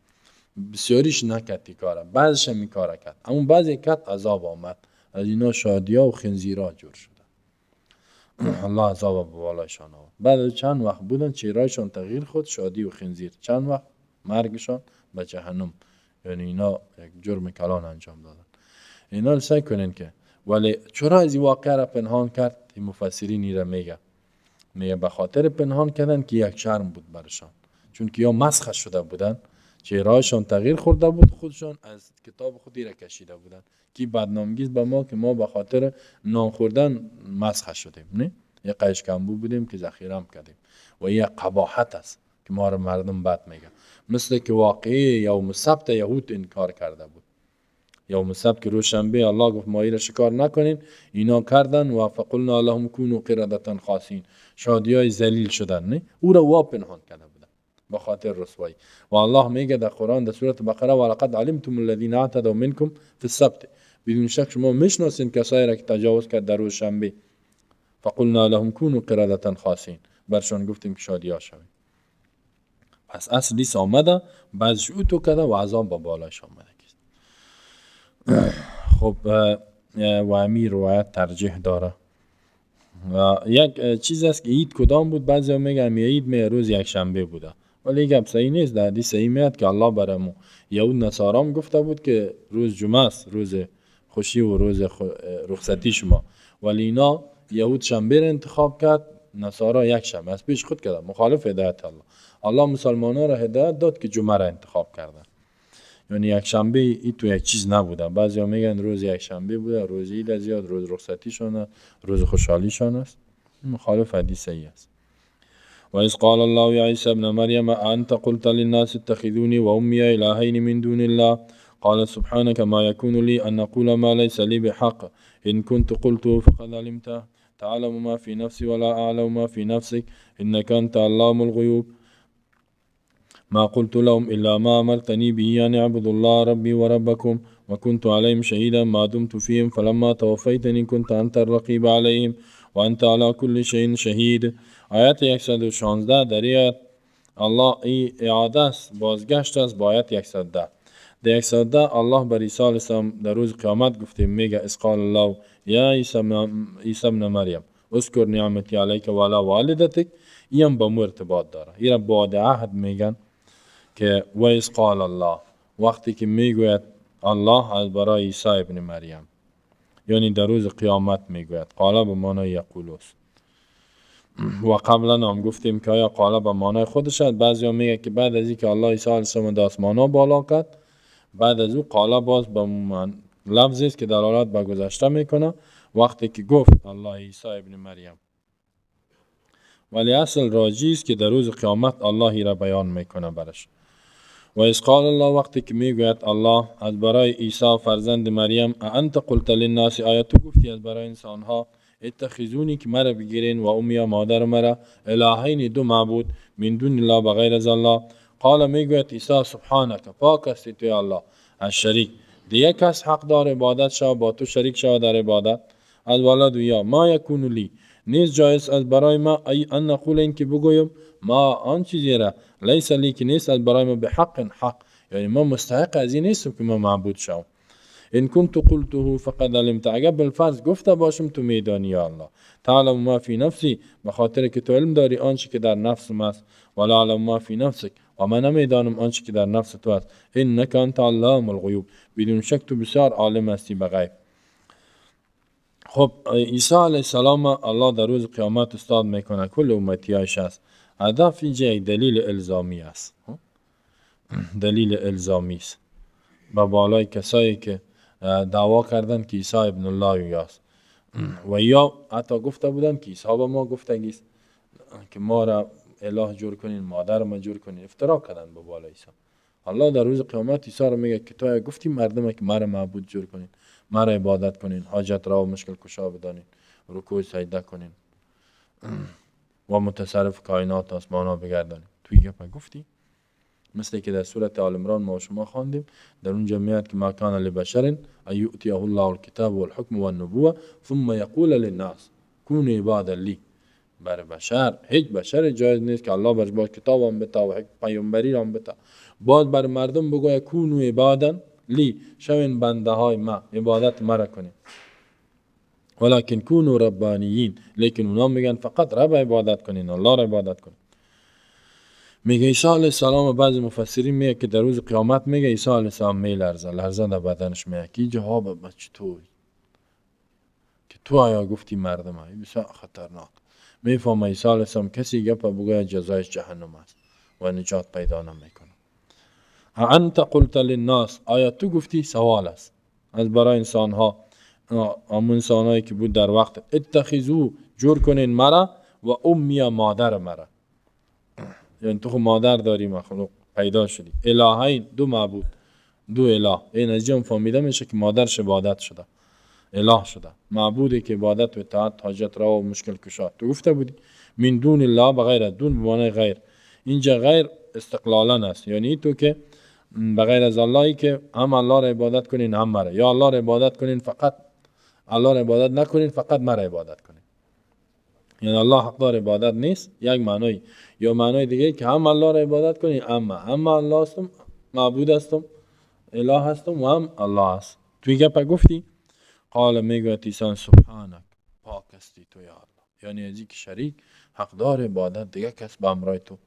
بسیاریش نکرد ای کاره، بعضش هم کار کرد، اما بعضی کرد عذاب آمد، از اینا شادیا و خنزیرا جور شدن. الله عذاب به بالایشان آورد. بعد از چند وقت بودن چهرهشان تغییر خود، شادی و خنزیر، چند وقت مرگشان به جهنم، یعنی اینا یک جرم کلان انجام دادن. اینا رو سعی کنین که ولی چرا از این واقعه را پنهان کرد؟ این مفسرین را میگه، میگه به خاطر پنهان کردن که یک شرم بود برشان، چون که یا مسخ شده بودن، چهرهشان تغییر خورده بود، خودشان از کتاب خودی را کشیده بودن که بدنامگیز به ما که ما به خاطر نان خوردن مسخ شدیم، نه یک قیش کمبو بودیم که ذخیره هم کردیم، و یک قباحت است که ما را مردم بد میگه. مثل که واقعی یوم سبت یهود انکار کرده بود، یوم سبت که روز شنبه الله گفت ماهی را شکار نکنین، اینا کردن و فقلنا لهم کونوا قردة خاسین، شادیای ذلیل شدن، نه او را وا پنهان کرده بودن به خاطر رسوایی. و الله میگه در قرآن در سوره بقره ولقد علمتم الذین اعتدوا منکم فی السبت، بدون شک شما میشناسین کسایی را که تجاوز کرد در روز شنبه، فقلنا لهم کونوا قردة خاسین، برشان گفتیم که شادیا شوید. پس اصل لیس آمده، بعضش او تو کرده و عذاب با بالایش آمده. خب و امیر روایت ترجیح داره. و یک چیز است که عید کدام بود؟ بعضی ها میگن عید می روز یک شنبه بوده، ولی گپ صحیح نیست. در حدیث صحیح میاد که الله برامو یهود نصارام گفته بود که روز جمعه است، روز خوشی و روز رخصتی شما، ولی اینا یهود شنبه را انتخاب کرد، نصارا یک شنبه از پیش خود کرد، مخالف هدایت الله. الله مسلمانان را هدایت داد که جمعه را انتخاب کردن، یعنی یک شنبه ای تو یک چیز نبوده. بعضیا میگن روز یک شنبه بوده، روز عید زیاد، روز رخصتیشون، روز خوشحالیشان است، مخالف حدیث صحیح است. و اذ قال الله یا عیسی ابن مریم انت قلت للناس اتخذوني وامي الهین من دون الله قال سبحانك ما يكون لي ان اقول ما ليس لي بحق ان كنت قلته فقد علمته تعلم ما في نفسي ولا اعلم ما في نفسك انك انت علام الغيوب ما قلت لهم إلا ما أمرتني به أن اعبدوا الله ربي وربكم وكنت عليهم شهيدا ما دمت فيهم فلما توفيتني كنت أنت الرقيب عليهم وأنت على كل شيء شهيد. آیت 116 در آیت الله ای اعاده است، بازگشت است با آیت 110. در 110 الله بر عیسی علیه السلام در روز قیامت گفته، میگه اذ قال الله یا عیسی ابن مریم اذکر نعمتی علیک و علی والدتک. این با مو ارتباط داره، این بعد عهد میگن که و اذ قال الله، وقتی که میگوید الله از برای عیسی ابن مریم، یعنی در روز قیامت میگوید، قال به معنای یقول است. و قبلا هم گفتیم که آیا قاله به معنای خودش است. بعضی میگه که بعد از اینکه الله عیسی علیه السلام در آسمان ها بالا کرد، بعد از او قاله باز به لفظی است که دلالت به گذشته میکنه، وقتی که گفت الله عیسی ابن مریم. ولی اصل راجی است که در روز قیامت الله را بیان میکنه برش. و اذ قال الله، وقتی که میگوید الله از برای عیسی فرزند مریم، انت قلت للناس، آیا تو گفتی از برای انسانها اتخذونی که مرا بگیرین و امی مادر مرا الهین دو معبود من دون الله بغیر از الله. قال میگوید عیسی سبحانک، پاک هستی توی الله از شریک، دیگه کس حق دار عبادت شو با تو شریک شو در عبادت از ولد یا ما یکون لی، نیز جایز از برای ما ای ان نقول این که بگویم ما آن چیزی را لیس لی که نیست از برای ما به حق حق، یعنی ما مستحق از این نیستم که ما معبود شوم. ان كنت قلته فقد علمت، اگر بالفرض گفته باشم تو میدانی یا الله. تعلم ما فی نفسی، به خاطر که تو علم داری آنچه که در نفس ماست، ولا علم ما فی نفسک، و من نمیدانم آنچه که در نفس تو است. انک انت علام الغیوب، بدون شک تو بسیار عالم هستی به غیب. خب عیسی علیه السلام الله در روز قیامت استاد میکنه کل امتیایش است. هدف اینجا یک دلیل الزامی است، دلیل الزامی است به بالای کسایی که دعوا کردن که عیسی ابن الله یاست، و یا حتی گفته بودن که عیسی به ما گفتگی است که ما را اله جور کنین، مادر ما جور کنین، افترا کردن به بالای عیسی. الله در روز قیامت عیسی را میگه که تو گفتی مردم که مرا معبود جور کنین، مرا عبادت کنین، حاجت را و مشکل کشا بدانین، رکوع سجده کنین و متصرف کائنات آسمان ها بگردانین. تو گپ گفتی؟ مثل که در سورة آل عمران ما شما خواندیم، در اونجا میاد که ما کان لبشر ان یؤتیه الله الکتاب والحکم والنبوة ثم یقول للناس كونوا عبادا لی. بر بشر، هیچ بشر جایز نیست که الله برش باز کتاب هم بتا و پیامبری هم بتا، باز بر مردم بگوید کونوا عبادا لی، شوین بنده های ما، عبادت مرا کنین. ولکن کونوا ربانیین، لیکن اونا میگن فقط رب عبادت کنین، الله را عبادت کنین. میگه عیسی علیه السلام، بعضی مفسرین میگه که در روز قیامت میگه عیسی علیه السلام میلرزه، لرزه در بدنش میگه که جواب بچه تو که تو آیا گفتی مردم های بسیار خطرناک. میفهمه عیسی علیه السلام کسی گپ بگوید جزایش جهنم است و نجات پیدا نمیکنه. انت قلت للناس، آیا تو گفتی؟ سوال است از برای انسان ها، همون انسان هایی که بود در وقت اتخذو جور کنین مرا و امی مادر مرا، یعنی تو خود مادر داری مخلوق پیدا شدی، الهین دو معبود، دو اله. این از جمع فهمیده میشه که مادرش عبادت شده، اله شده، معبودی که عبادت و اطاعت حاجت را و مشکل کشا. تو گفته بودی من دون الله بغیر، دون به معنی غیر، اینجا غیر استقلالا است، یعنی تو که بغیر از اللهی که هم الله را عبادت کنین هم مرا، یا الله را عبادت کنین فقط الله را عبادت نکنین فقط مرا عبادت کنین، یعنی الله حق دار عبادت نیست، یک معنای. یا معنای دیگه که هم الله را عبادت کنین، اما هم الله هستم، معبود هستم، اله هستم و هم الله است. توی گپ گفتی؟ قال میگوید عیسی سبحانک، پاک هستی تو یا الله، یعنی از اینکه شریک حقدار عبادت دیگه کس به همراه تو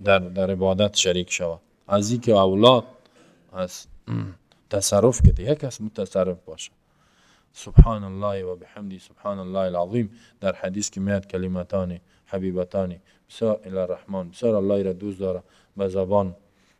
در عبادت شریک شود، از اینکه اولاد از تصرف که دیگه کس متصرف باشه. سبحان الله و بحمدی سبحان الله العظیم، در حدیث که میاد کلمتان حبیبتان بسیار الی الرحمن، بسیار الله را دوست داره، به زبان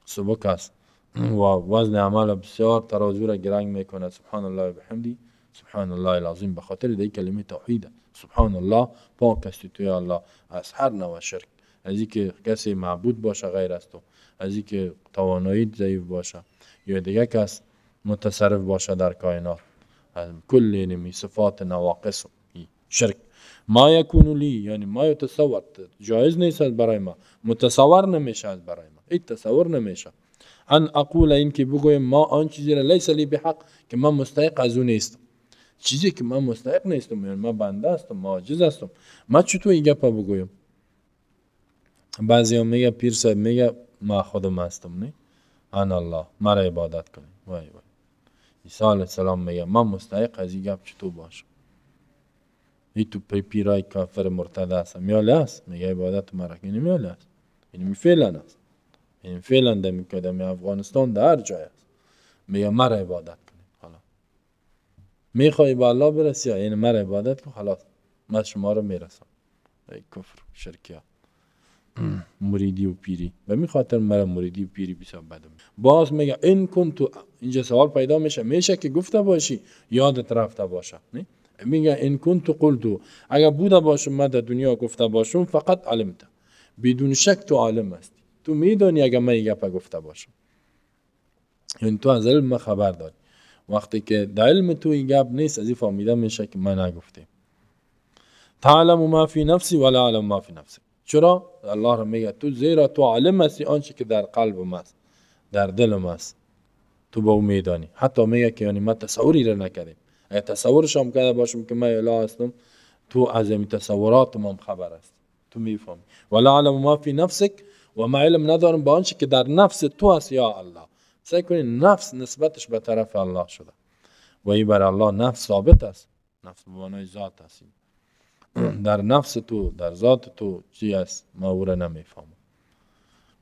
سبک است و وزن عمل بسیار ترازو را گرنگ میکنه. سبحان الله و بحمدی سبحان الله العظیم، به خاطر دی کلمه توحید سبحان الله، پاک هستی تو یا الله از هر نوع شرک، از اینکه کسی معبود باشه غیر از تو، از اینکه توانایی ضعیف باشه یا دیگه کس متصرف باشه در کائنات، از کل نمی صفات نواقص شرک. ما یکون لی، یعنی ما یتصور، جایز نیست برای ما، متصور نمیشه از برای ما، این تصور نمیشه ان اقول، این که بگویم ما آن چیزی را لیس لی بحق، که من مستحق از اون نیستم، چیزی که من مستحق نیستم، یعنی من بنده هستم، ما عاجز هستم، من چطور این گپ بگویم؟ بعضی ها میگه پیر صاحب میگه ما خودم هستم، نه انا الله، مرا عبادت کنیم. وای وای، عیسی علیه السلام میگه من مستحق از این گپ چطور باشم؟ ای تو پیرای کافر مرتد هستم میاله است، میگه عبادت مرا کنی میاله است، یعنی فعلا است، یعنی فعلا در افغانستان در هر جای است، میگه مرا عبادت کنی. حالا میخوای به الله برسی، یعنی مرا عبادت کن، خلاص من شما رو میرسم. ای کفر شرکیات مریدی و پیری. به می خاطر مرا مریدی و پیری بسیار بدم. باز میگه این کنتو، اینجا سوال پیدا میشه، میشه که گفته باشی یادت رفته باشه، نه؟ میگه این کنتو قلتو، اگر بوده باشم من در دنیا گفته باشم، فقط علمت، بدون شک تو عالم هستی، تو میدانی اگر من این گپه گفته باشم، یعنی تو از علم خبر داری. وقتی که در علم تو این گپ نیست، از این فهمیده میشه که من نگفتیم. تعلم ما فی نفسی ولا اعلم ما فی نفسی. چرا؟ الله را میگه تو زیرا تو عالم هستی آنچه که در قلب است، در دلم است، تو با او میدانی. حتی میگه که یعنی من تصوری را نکردیم، اگر تصورش هم کرده باشم که من اله هستم، تو از این تصورات هم خبر است، تو میفهمی. ولا اعلم ما فی نفسک، و ما علم ندارم با آنچه که در نفس تو است یا الله. سعی کنید نفس نسبتش به طرف الله شده و این بر الله نفس ثابت است، نفس به معنای ذات است. در نفس تو، در ذات تو چی است ما او را نمیفهمم.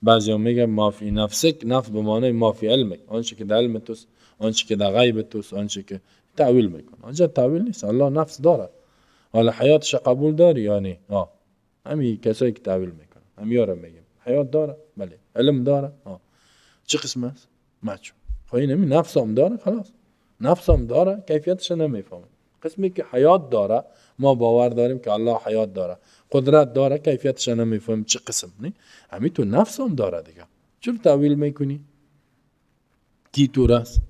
بعضی ها میگه ما فی نفسک، نفس به معنای ما فی علمک، آنچه که در علم توست، آنچه که در غیب توست، آنچه که تأویل میکنه. آنجا تأویل نیست، الله نفس داره. حالا حیاتش قبول داری یا نه؟ همین کسایی که تأویل میکنن همین را میگم حیات داره، بله، علم داره، چه قسم است؟ مچو خب این همین نفس هم داره، خلاص نفس هم داره، کیفیتش نمیفهمم. قسمی که حیات داره ما باور داریم که الله حیات داره، قدرت داره، کیفیتش نمیفهمیم چه قسم، نه؟ همین تو نفس هم داره دیگه، چرا تأویل میکنی؟ کی تو راست؟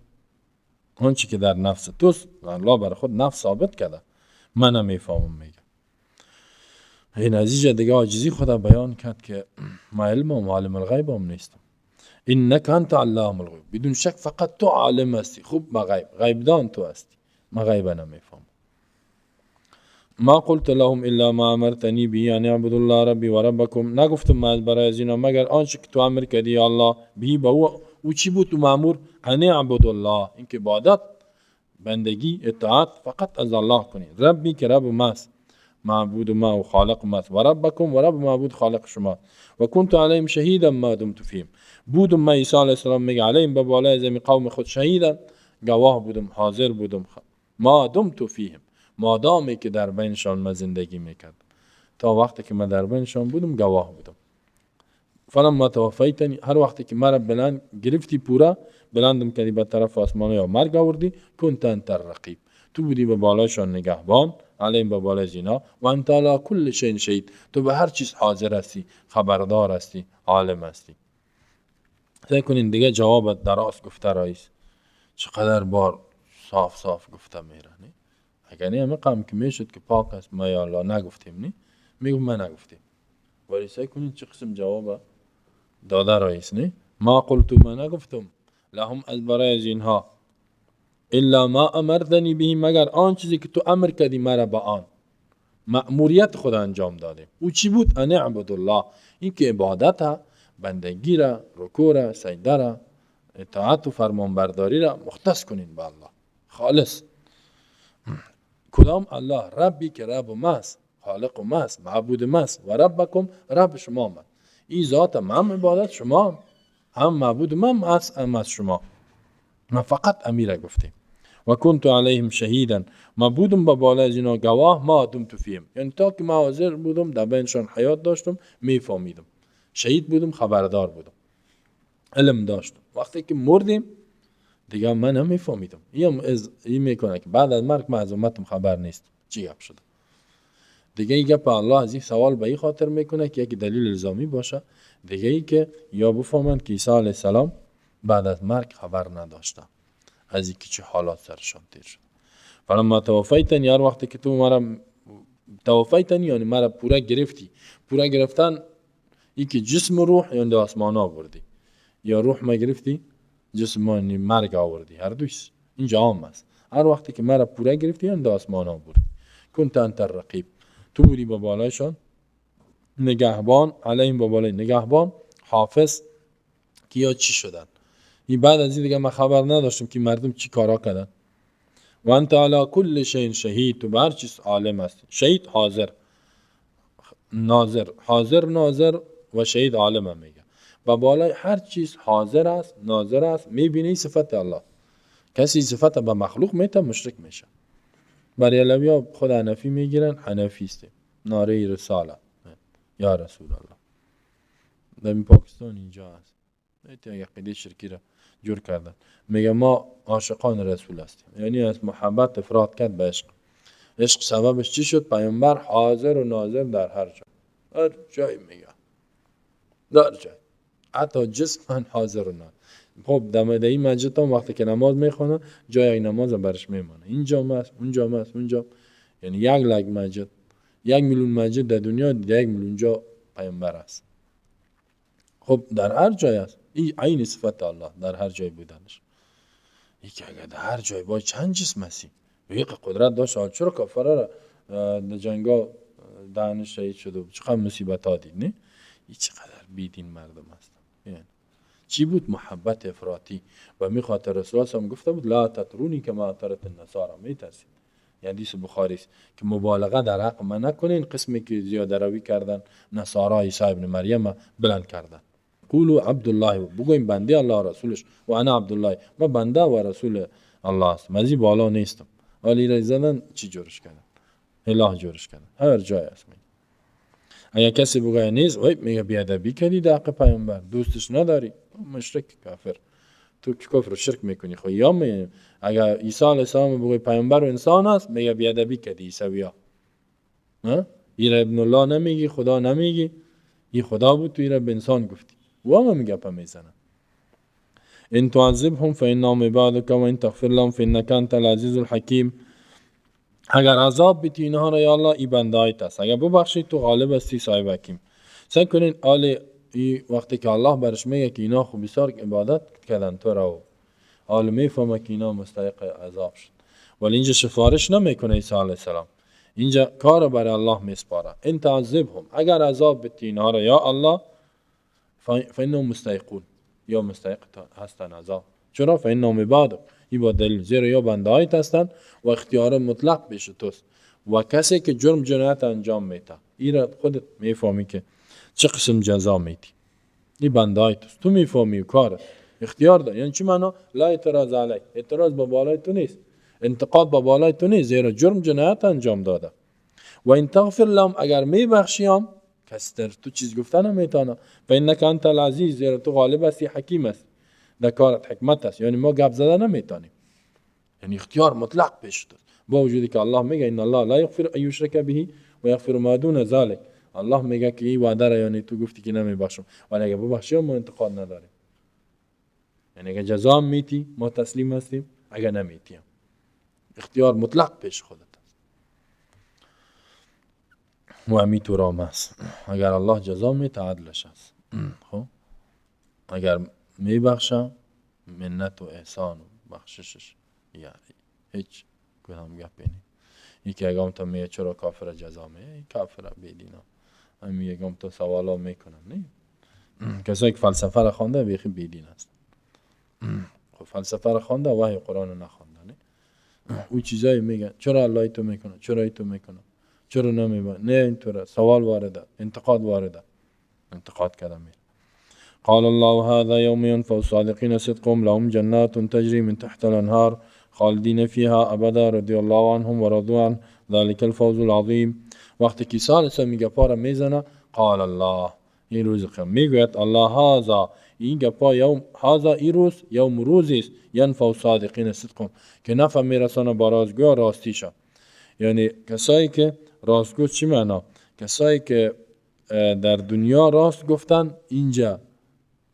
آنچه که در نفس توست الله برای خود نفس ثابت کرده، من نمیفهمم. میگه این عزیز دیگه عاجزی خدا بیان کرد که ما علم و عالم الغیب هم نیستم. انک انت علام الغیوب، بدون شک فقط تو عالم هستی، خوب ما غیب، غیبدان تو هستی، ما غیب نمیفهمم. ما قلت لهم الا ما امرتنی به ان اعبدوا الله ربی و ربکم، نگفتم من برای از اینا مگر آنچه که تو امر کردی یا الله، به با او چی بود تو مامور؟ ان اعبدوا الله، این که عبادت، بندگی، اطاعت فقط از الله کنید. ربی که رب ماست، معبود ما و خالق ماست، و ربکم و رب معبود خالق شما. و کنت علیهم شهیدا ما دمت فیهم، بودم ما عیسی علیه السلام میگه علیهم به بالای زمین قوم خود شهیدا، گواه بودم، حاضر بودم، ما دمت فیهم، مادامی که در بینشان من زندگی میکردم، تا وقتی که من در بینشان بودم گواه بودم. فلما توفیتنی، هر وقتی که مرا بلند گرفتی، پورا بلندم کردی به طرف آسمان یا مرگ آوردی، کنت انت الرقیب، تو بودی به بالایشان نگهبان، علیهم به بالای زینا، و انت علی کل شیء شهید، تو به هر چیز حاضر هستی، خبردار هستی، عالم هستی. سعی کنین دیگه جواب دراز گفته رئیس چقدر بار صاف صاف گفته میره، نه؟ اگر نه همه قم که میشد که پاک است، ما یا الله نگفتیم، نه؟ میگم ما نگفتیم، ولی سعی کنین چه قسم جواب داده رئیس، نه؟ ما قلت، ما نگفتم، لهم از برای از اینها، الا ما امرتنی به، مگر آن چیزی که تو امر کردی مرا به آن، مأموریت خود انجام دادیم. او چی بود؟ ان اعبد الله، این که عبادت، بندگی را، رکوع را، سجده را، اطاعت و فرمانبرداری را مختص کنین به الله خالص. کدام الله؟ ربی که رب ماست، خالق ماست، معبود ماست، و ربکم رب شما ماست. این ذات من عبادت شما هم معبود من است، هم از شما. ما فقط امیره گفتیم. و کنت علیهم شهیدا، ما بودم به بالای از اینا گواه، ما دمت فیهم، یعنی تا که ما حاضر بودم در بینشان حیات داشتم، میفهمیدم، شهید بودم، خبردار بودم، علم داشتم. وقتی که مردیم دیگه من هم میفهمیدم. این میکنه که بعد از مرگ من از امتم خبر نیست چی گپ شده. دیگه این گپ الله از این سوال به این خاطر میکنه که یک دلیل الزامی باشه، دیگه ای که یا بفهمند که عیسی علیه السلام بعد از مرگ خبر نداشته از اینکه چه حالات سرشان تیر شد. فلما توفیتنی، هر وقتی که تو مرا توفیتنی یعنی مرا پورا گرفتی، پورا گرفتن ای که جسم و روح یعنی آسمان آوردی، یا روح ما گرفتی جسم ما مرگ آوردی، هر دویش اینجا عام است. هر وقتی که مرا پورا گرفتی یعنی آسمان آوردی، کنت انت الرقیب، تو بودی با بالایشان نگهبان، علیهم با بالای نگهبان، حافظ، که یا چی شدن. این بعد از این دیگه من خبر نداشتم که مردم چی کارا کردن. و انت علی کل شیء شهید، تو بر چیز عالم هستی. شهید حاضر ناظر، حاضر ناظر و شهید عالم هم میگه. و بالای هر چیز حاضر است، ناظر است، میبینی صفت الله. کسی صفت به مخلوق میته مشرک میشه. برای علوی ها خود حنفی میگیرن، حنفی است، ناره رساله. یا رسول الله. در پاکستان اینجا هست، یک عقیده شرکی را جور کردن، میگه ما عاشقان رسول هستیم، یعنی از محبت افراط کرد به عشق. عشق سببش چی شد؟ پیامبر حاضر و ناظر در هر جای، هر جای میگه، در جای، حتی جسما حاضر و ناظر. خب در این مسجد هم وقتی که نماز میخونه جای یک نماز برش میمانه، اینجا هست، اونجا هست، اونجا، یعنی 1 لک مسجد، 1 میلیون مسجد در دنیا، 1 میلیون جا پیامبر است. خب در هر جای است. این عین صفت الله در هر جای بودنش. یکی اگر در هر جای باید چند جسم هستی، یک قدرت داشت، چرا کافرها را در جنگا دهنش شهید شد و چقدر مصیبت ها دید؟ نه این چقدر بیدین مردم هستن. یعنی چی بود؟ محبت افراطی. و می خاطر رسول الله هم گفته بود لا تطرونی کما اطرت النصارى، میترسید. یعنی حدیث بخاری است که مبالغه در حق من نکنین، قسمی که زیاده روی کردن نصارا عیسی ابن مریم بلند کردن. قولوا عبدالله، بگویم بنده الله رسولش، و انا عبدالله، ما بنده و رسول الله هستم، از این بالا نیستم. ولی را زدن چی جورش کردن؟ اله جورش کردن. هر جای هست. اگر کسی بگوید نیست، وای میگه بیادبی کردی در حق پیامبر، دوستش نداری، مشرک کافر، تو که کفر و شرک میکنی. خب یا اگر عیسی علیه السلام بگوی پیامبر و انسان است، میگه بیادبی کردی عیسویا، ایره ابن الله نمیگی، خدا نمیگی، این خدا بود تو ایره به انسان گفتی. و هم میگه پا میزنه ان تعذبهم فانهم عبادك و ان تغفر لهم فانك انت العزیز الحکیم. اگر عذاب بیتی اینها را یا الله، ای بنده هایت است، اگر ببخشی تو غالب هستی صاحب حکیم. سعی کنین آل ای وقتی که الله برش میگه که اینا خوب بسیار عبادت کردن تو را، آل میفهمه که اینا مستحق عذاب شد، ولی اینجا سفارش نمیکنه عیسی علیه السلام، اینجا کار برای الله میسپاره. ان تعذبهم، اگر عذاب بیتی اینها را یا الله، فانهم مستحقون، یا مستحق هستن عذاب. چرا؟ فانهم عبادک، این با دلیل، زیرا یا بنده هایت هستن و اختیار مطلق پیش توست و کسی که جرم جنایت انجام میده این را خودت میفهمی که چه قسم جزا میدی، این بنده های توست، تو میفهمی و کار اختیار داری. یعنی چی معنا؟ لا اعتراض علیک، اعتراض با بالای تو نیست، انتقاد با بالای تو نیست، زیرا جرم جنایت انجام داده. و ان تغفر لهم، اگر میبخشیم کسی در تو چیز گفتن نمیتونه، فانک انت العزیز، زیرا تو غالب هستی، حکیم هستی، در کارت حکمت است. یعنی ما گپ زدن نمیتونیم، یعنی اختیار مطلق پیش توست، با وجودی که الله میگه ان الله لا یغفر ان یشرک به و یغفر ما دون ذلک. الله میگه که این وعده را یعنی تو گفتی که نمیبخشم، ولی اگه ببخشیم ما انتقاد نداریم، یعنی اگه جزا میتی ما تسلیم هستیم، اگه نمیتیم اختیار مطلق پیش خودت است و همی تو رام است. اگر الله جزا میته عدلش است، خب اگر میبخشم منت و احسان و بخششش، یعنی هیچ کدام گپی نیست. یکی اگه تا میگه چرا کافر جزا میه، کافر بیدینا همی یکم تا سوالا میکنن، نه کسایی که فلسفه را خوانده بیخی بیدین است. خب فلسفه را خوانده وحی قرآن رو نخوانده، نه او چیزایی میگن چرا الله تو میکنه، چرا ای تو میکنه، چرا نمیبره، نه اینطوره، سوال وارده، انتقاد وارده، انتقاد کردن میره. قال الله هذا يوم ينفع الصادقين صدقهم لهم جنات تجري من تحت الانهار خالدين فيها ابدا رضي الله عنهم ورضوا عنه ذلك الفوز العظیم. وقتی که عیسی علیه السلام گپا را میزنه، قال الله، این روز قیامت میگوید الله هذا، این گپا یوم هذا، این روز یوم روزی است، ینفع الصادقین صدقهم، که نفع میرسانه با راستگو راستیشان. یعنی کسایی که راستگو چی معنا؟ کسایی که در دنیا راست گفتن اینجا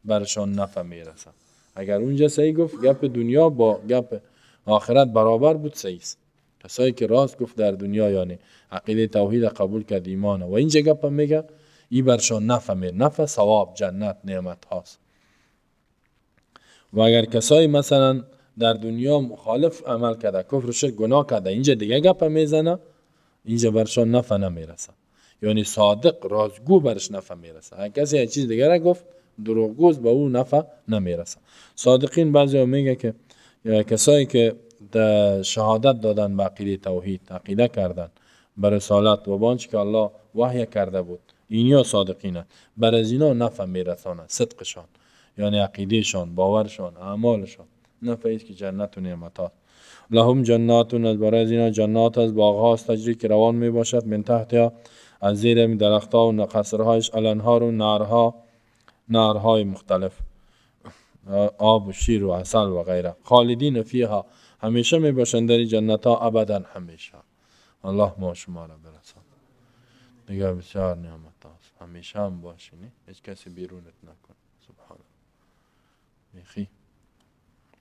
برشان نفع میرسه. اگر اونجا صحیح گفت، گپ دنیا با گپ آخرت برابر بود، صحیح است. کسایی که راست گفت در دنیا، یعنی عقیده توحید قبول کرد، ایمان، و اینجا گپ میگه، این برشان نفع میره، نفع ثواب، جنت، نعمت هاست. و اگر کسایی مثلا در دنیا مخالف عمل کرده، کفر و شرک، گناه کرده، اینجا دیگه گپ میزنه، اینجا برشان نفع نمیرسه. یعنی صادق راستگو برش نفع میرسه. اگر کسی یک چیز دیگه را گفت، دروغگوز، به او نفع نمیرسه. صادقین بعضی ها میگه که کسایی که شهادت دادن به عقیده توحید، عقیده کردن بر رسالت و با آنچه که الله وحی کرده بود، اینیا صادقینه، بر از اینا نفع میرسانه، صدقشان، یعنی عقیدهشان، باورشان، اعمالشان، نفع است که جنت و نعمتات. لهم جنات، از برای از اینا جنات از باغ هاست، تجری که روان می باشد، من تحتها، از زیر درختها و قصرهایش الانهار و نهرها، نهرهای مختلف، آب و شیر و عسل و غیره. خالدین فیها، همیشه می باشند در جنت ها، ابدا همیشه. الله ما شما را برسان. دیگه بسیار نعمت هاست، همیشه هم باشی، نه هیچ کسی بیرونت نکن. سبحان الله، بیخی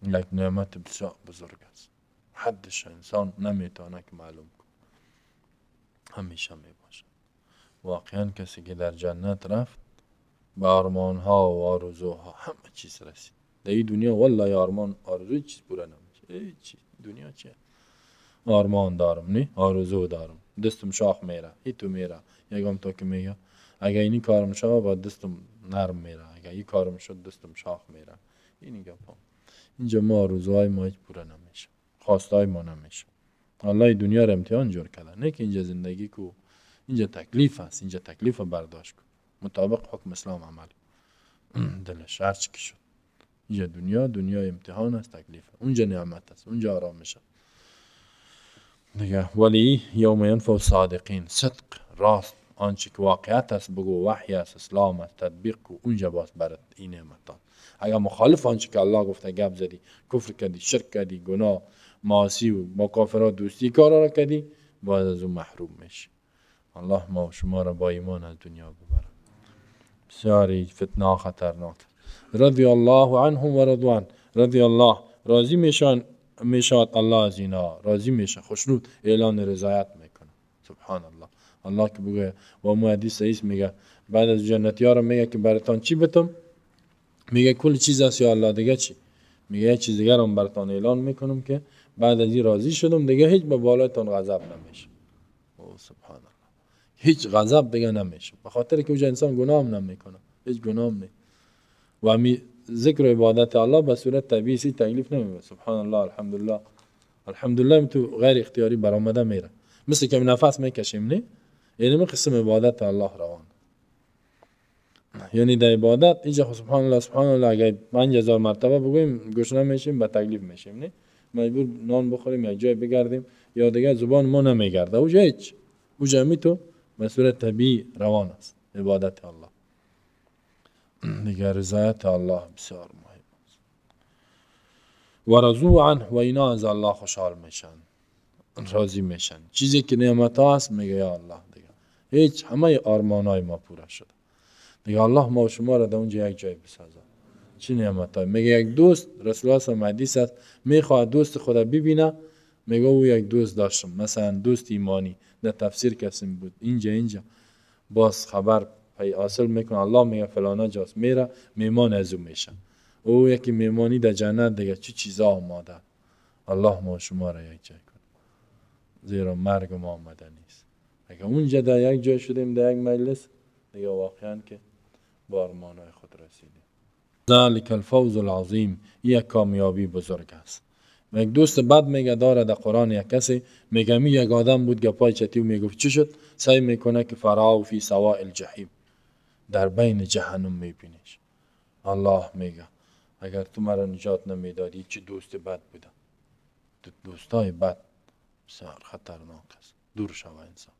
یک نعمت بسیار بزرگ است، حدش انسان نمیتونه که معلوم کن. همیشه می باشه. واقعا کسی که در جنت رفت به آرمان ها و آرزوها همه چیز رسید. در این دنیا والله آرمان آرزوی چیز پوره نمیشه. هیچ دنیا چیه؟ آرمان دارم، نه آرزو دارم، دستم شاخ میره، هیتو میره، یکم تا که میگه اگه اینی کارم شد با دستم نرم میره، اگه این کارم شد دستم شاخ میره. این گپا اینجا ما آرزوهای ما هیچ پوره نمیشه، خواستهای ما نمیشه. الله دنیا رو امتحان جور کرده، نه که اینجا زندگی کو، اینجا تکلیف است، اینجا تکلیف برداشت کو، مطابق حکم اسلام عمل. دلش هرچی که شد، اینجا دنیا دنیا امتحان است، تکلیف، اونجا نعمت است، اونجا آرامش است دیگه. ولی یوم ینفع الصادقین، صدق، راست، آنچه که واقعیت است بگو، وحی است، اسلام است، تطبیق کو، اونجا باز برات این نعمت است. اگر مخالف آنچه که الله گفته گپ زدی، کفر کردی، شرک کردی، گناه، معاصی و با کافرها دوستی کارا را کردی، باز از اون محروم میشی. الله ما و شما را با ایمان از دنیا ببره. بسیاری فتنه خطرناک. رضی الله عنهم و رضوان، رضی الله، راضی میشن، میشاد الله از اینا راضی میشه، خوشنود، اعلان رضایت میکنه. سبحان الله. الله که بگه و مو حدیث صحیح میگه بعد از جنتی ها رو میگه که براتان چی بتم؟ میگه کل چیز است یا الله، دیگه چی؟ میگه یه چیز دیگه رو براتان اعلان میکنم که بعد از این راضی شدم دیگه هیچ به بالایتان غضب نمیشه. او سبحان الله، هیچ غضب دیگه نمیشه، به خاطر که اونجا انسان گناه هم نمیکنه، هیچ گناه هم نه. و می ذکر و عبادت الله به صورت طبیعی تکلیف نمیشه. سبحان الله، الحمدلله، الحمدلله تو غیر اختیاری برآمده میره، مثل که نفس میکشیم، نه؟ یعنی قسم عبادت الله روان. یعنی در عبادت اینجا سبحان الله سبحان الله اگه 5000 مرتبه بگوییم گشنه میشیم، به تکلیف میشیم، نه؟ مجبور نان بخوریم یا جای بگردیم یا دیگه زبان ما نمیگرده. اوجا هیچ، اوجا می تو به صورت طبیعی روان است عبادت الله. دیگه رضایت الله بسیار مهم است. و رضو عنه، و اینا از الله خوشحال میشن، راضی میشن. چیزی که نعمت هست میگه یا الله دیگه هیچ، همه آرمانای ما پوره شده دیگه. الله ما و شما را در اونجا یک جای بسازه. چه نعمت های؟ میگه یک دوست، رسول الله صلی الله علیه و حدیث است، میخواد دوست خود ببینه، میگه او یک دوست داشتم، مثلا دوست ایمانی، در تفسیر کسی بود اینجا باز خبر پی حاصل میکنه، الله میگه فلانا جاست، میره میمان از او میشه، او یکی میمانی در جنت دیگه چه چیزا آماده. الله ما شما را یک جای کنه، زیرا مرگ ما آمده نیست. اگه اونجا در یک جای شدیم، در یک مجلس دیگه، واقعا که با آرمانهای خود رسیدیم. ذلک الفوز العظیم، یک کامیابی بزرگ است. یک دوست بد میگه داره در قرآن، یک کسی میگه می یک آدم بود گپای چتی و میگفت چی شد؟ سعی میکنه که فراو فی سواء الجحیم، در بین جهنم میبینیش. الله میگه اگر تو مرا نجات نمیدادی، چه دوست بد بودم. دوستای بد بسیار خطرناک است، دور شوه انسان.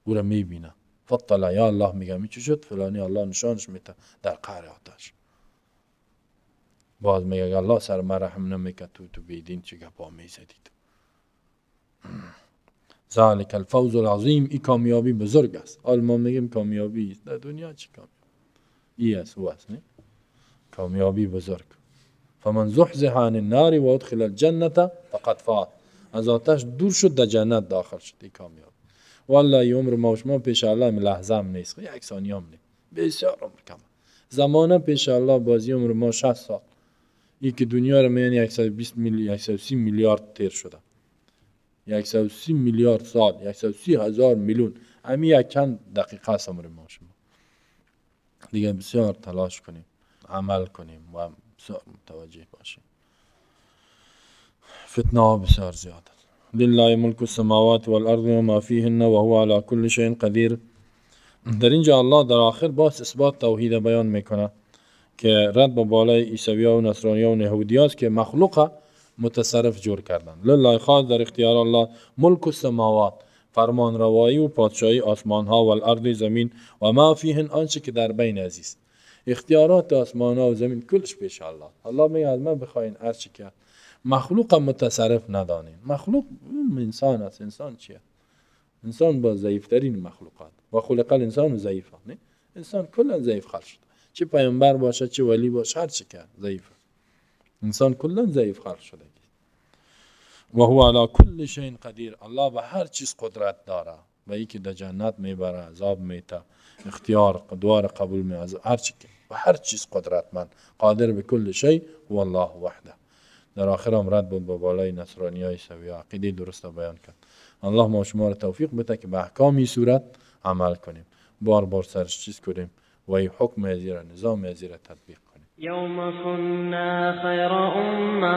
او را میبینه، فطلع، یا الله میگه می چی شد؟ فلانی، الله نشانش میده در قعر آتش. باز میگه الله سر من رحم نمیکرد، تو بیدین چه گپا میزدید. ذلک الفوز العظیم، این کامیابی بزرگ است. حال ما میگیم کامیابی است در دنیا، چه کامیابی؟ ای است او است، نه؟ کامیابی بزرگ. فمن زحزح عن النار و ادخل الجنه فقد فاز، از آتش دور شد در جنت داخل شد، این کامیاب. والله عمر ما و شما پیش الله لحظه هم نیست، یک ثانیه هم نیست، بسیار عمر کم. زمانه پیش الله بازی عمر ما 60 سال، این که دنیا رو میانی 120 میلیارد 130 میلیارد تیر شده، 130 میلیارد سال، 130 هزار میلیون، همین یک چند دقیقه است عمر ما شما. دیگه بسیار تلاش کنیم، عمل کنیم و بسیار متوجه باشیم. فتنه ها بسیار زیاد است. لله ملک السماوات والارض و ما فیهن و هو علی کل شیء قدیر. در اینجا الله در آخر باز اثبات توحید بیان میکنه که رد به بالای عیسوی ها و نصرانی ها و یهودی هاست که مخلوق متصرف جور کردن. لله خاص در اختیار الله ملک السماوات، فرمان روایی و پادشاهی آسمان ها و الارض زمین و ما فیهن، آنچه که در بین عزیز. اختیارات آسمان ها و زمین کلش پیش الله. الله میگه از من بخواین هر چی که مخلوق متصرف ندانین. مخلوق انسان است. انسان چیه؟ انسان با ضعیفترین مخلوقات و خلق الانسان ضعیفه. نه، انسان کلا ضعیف خلق شده، چه پیامبر باشه چه ولی باشه، هر چی که ضعیف. انسان کلا ضعیف خلق شده. و هو علی کل شیء قدیر. الله به هر چیز قدرت داره. و یکی در جنت میبره، عذاب میته، اختیار دوار قبول می، هر چی که به هر چیز قدرتمند، قادر به کل شیء و الله وحده. در آخر هم رد بود با بالای نصرانی های سوی عقیده درست بیان کرد. الله ما شما را توفیق بده که به احکام صورت عمل کنیم، بار بار سرش چیز کنیم و ای حکم ازیره، نظام ازیره تطبیق کنیم. یوم كنا خیر امه.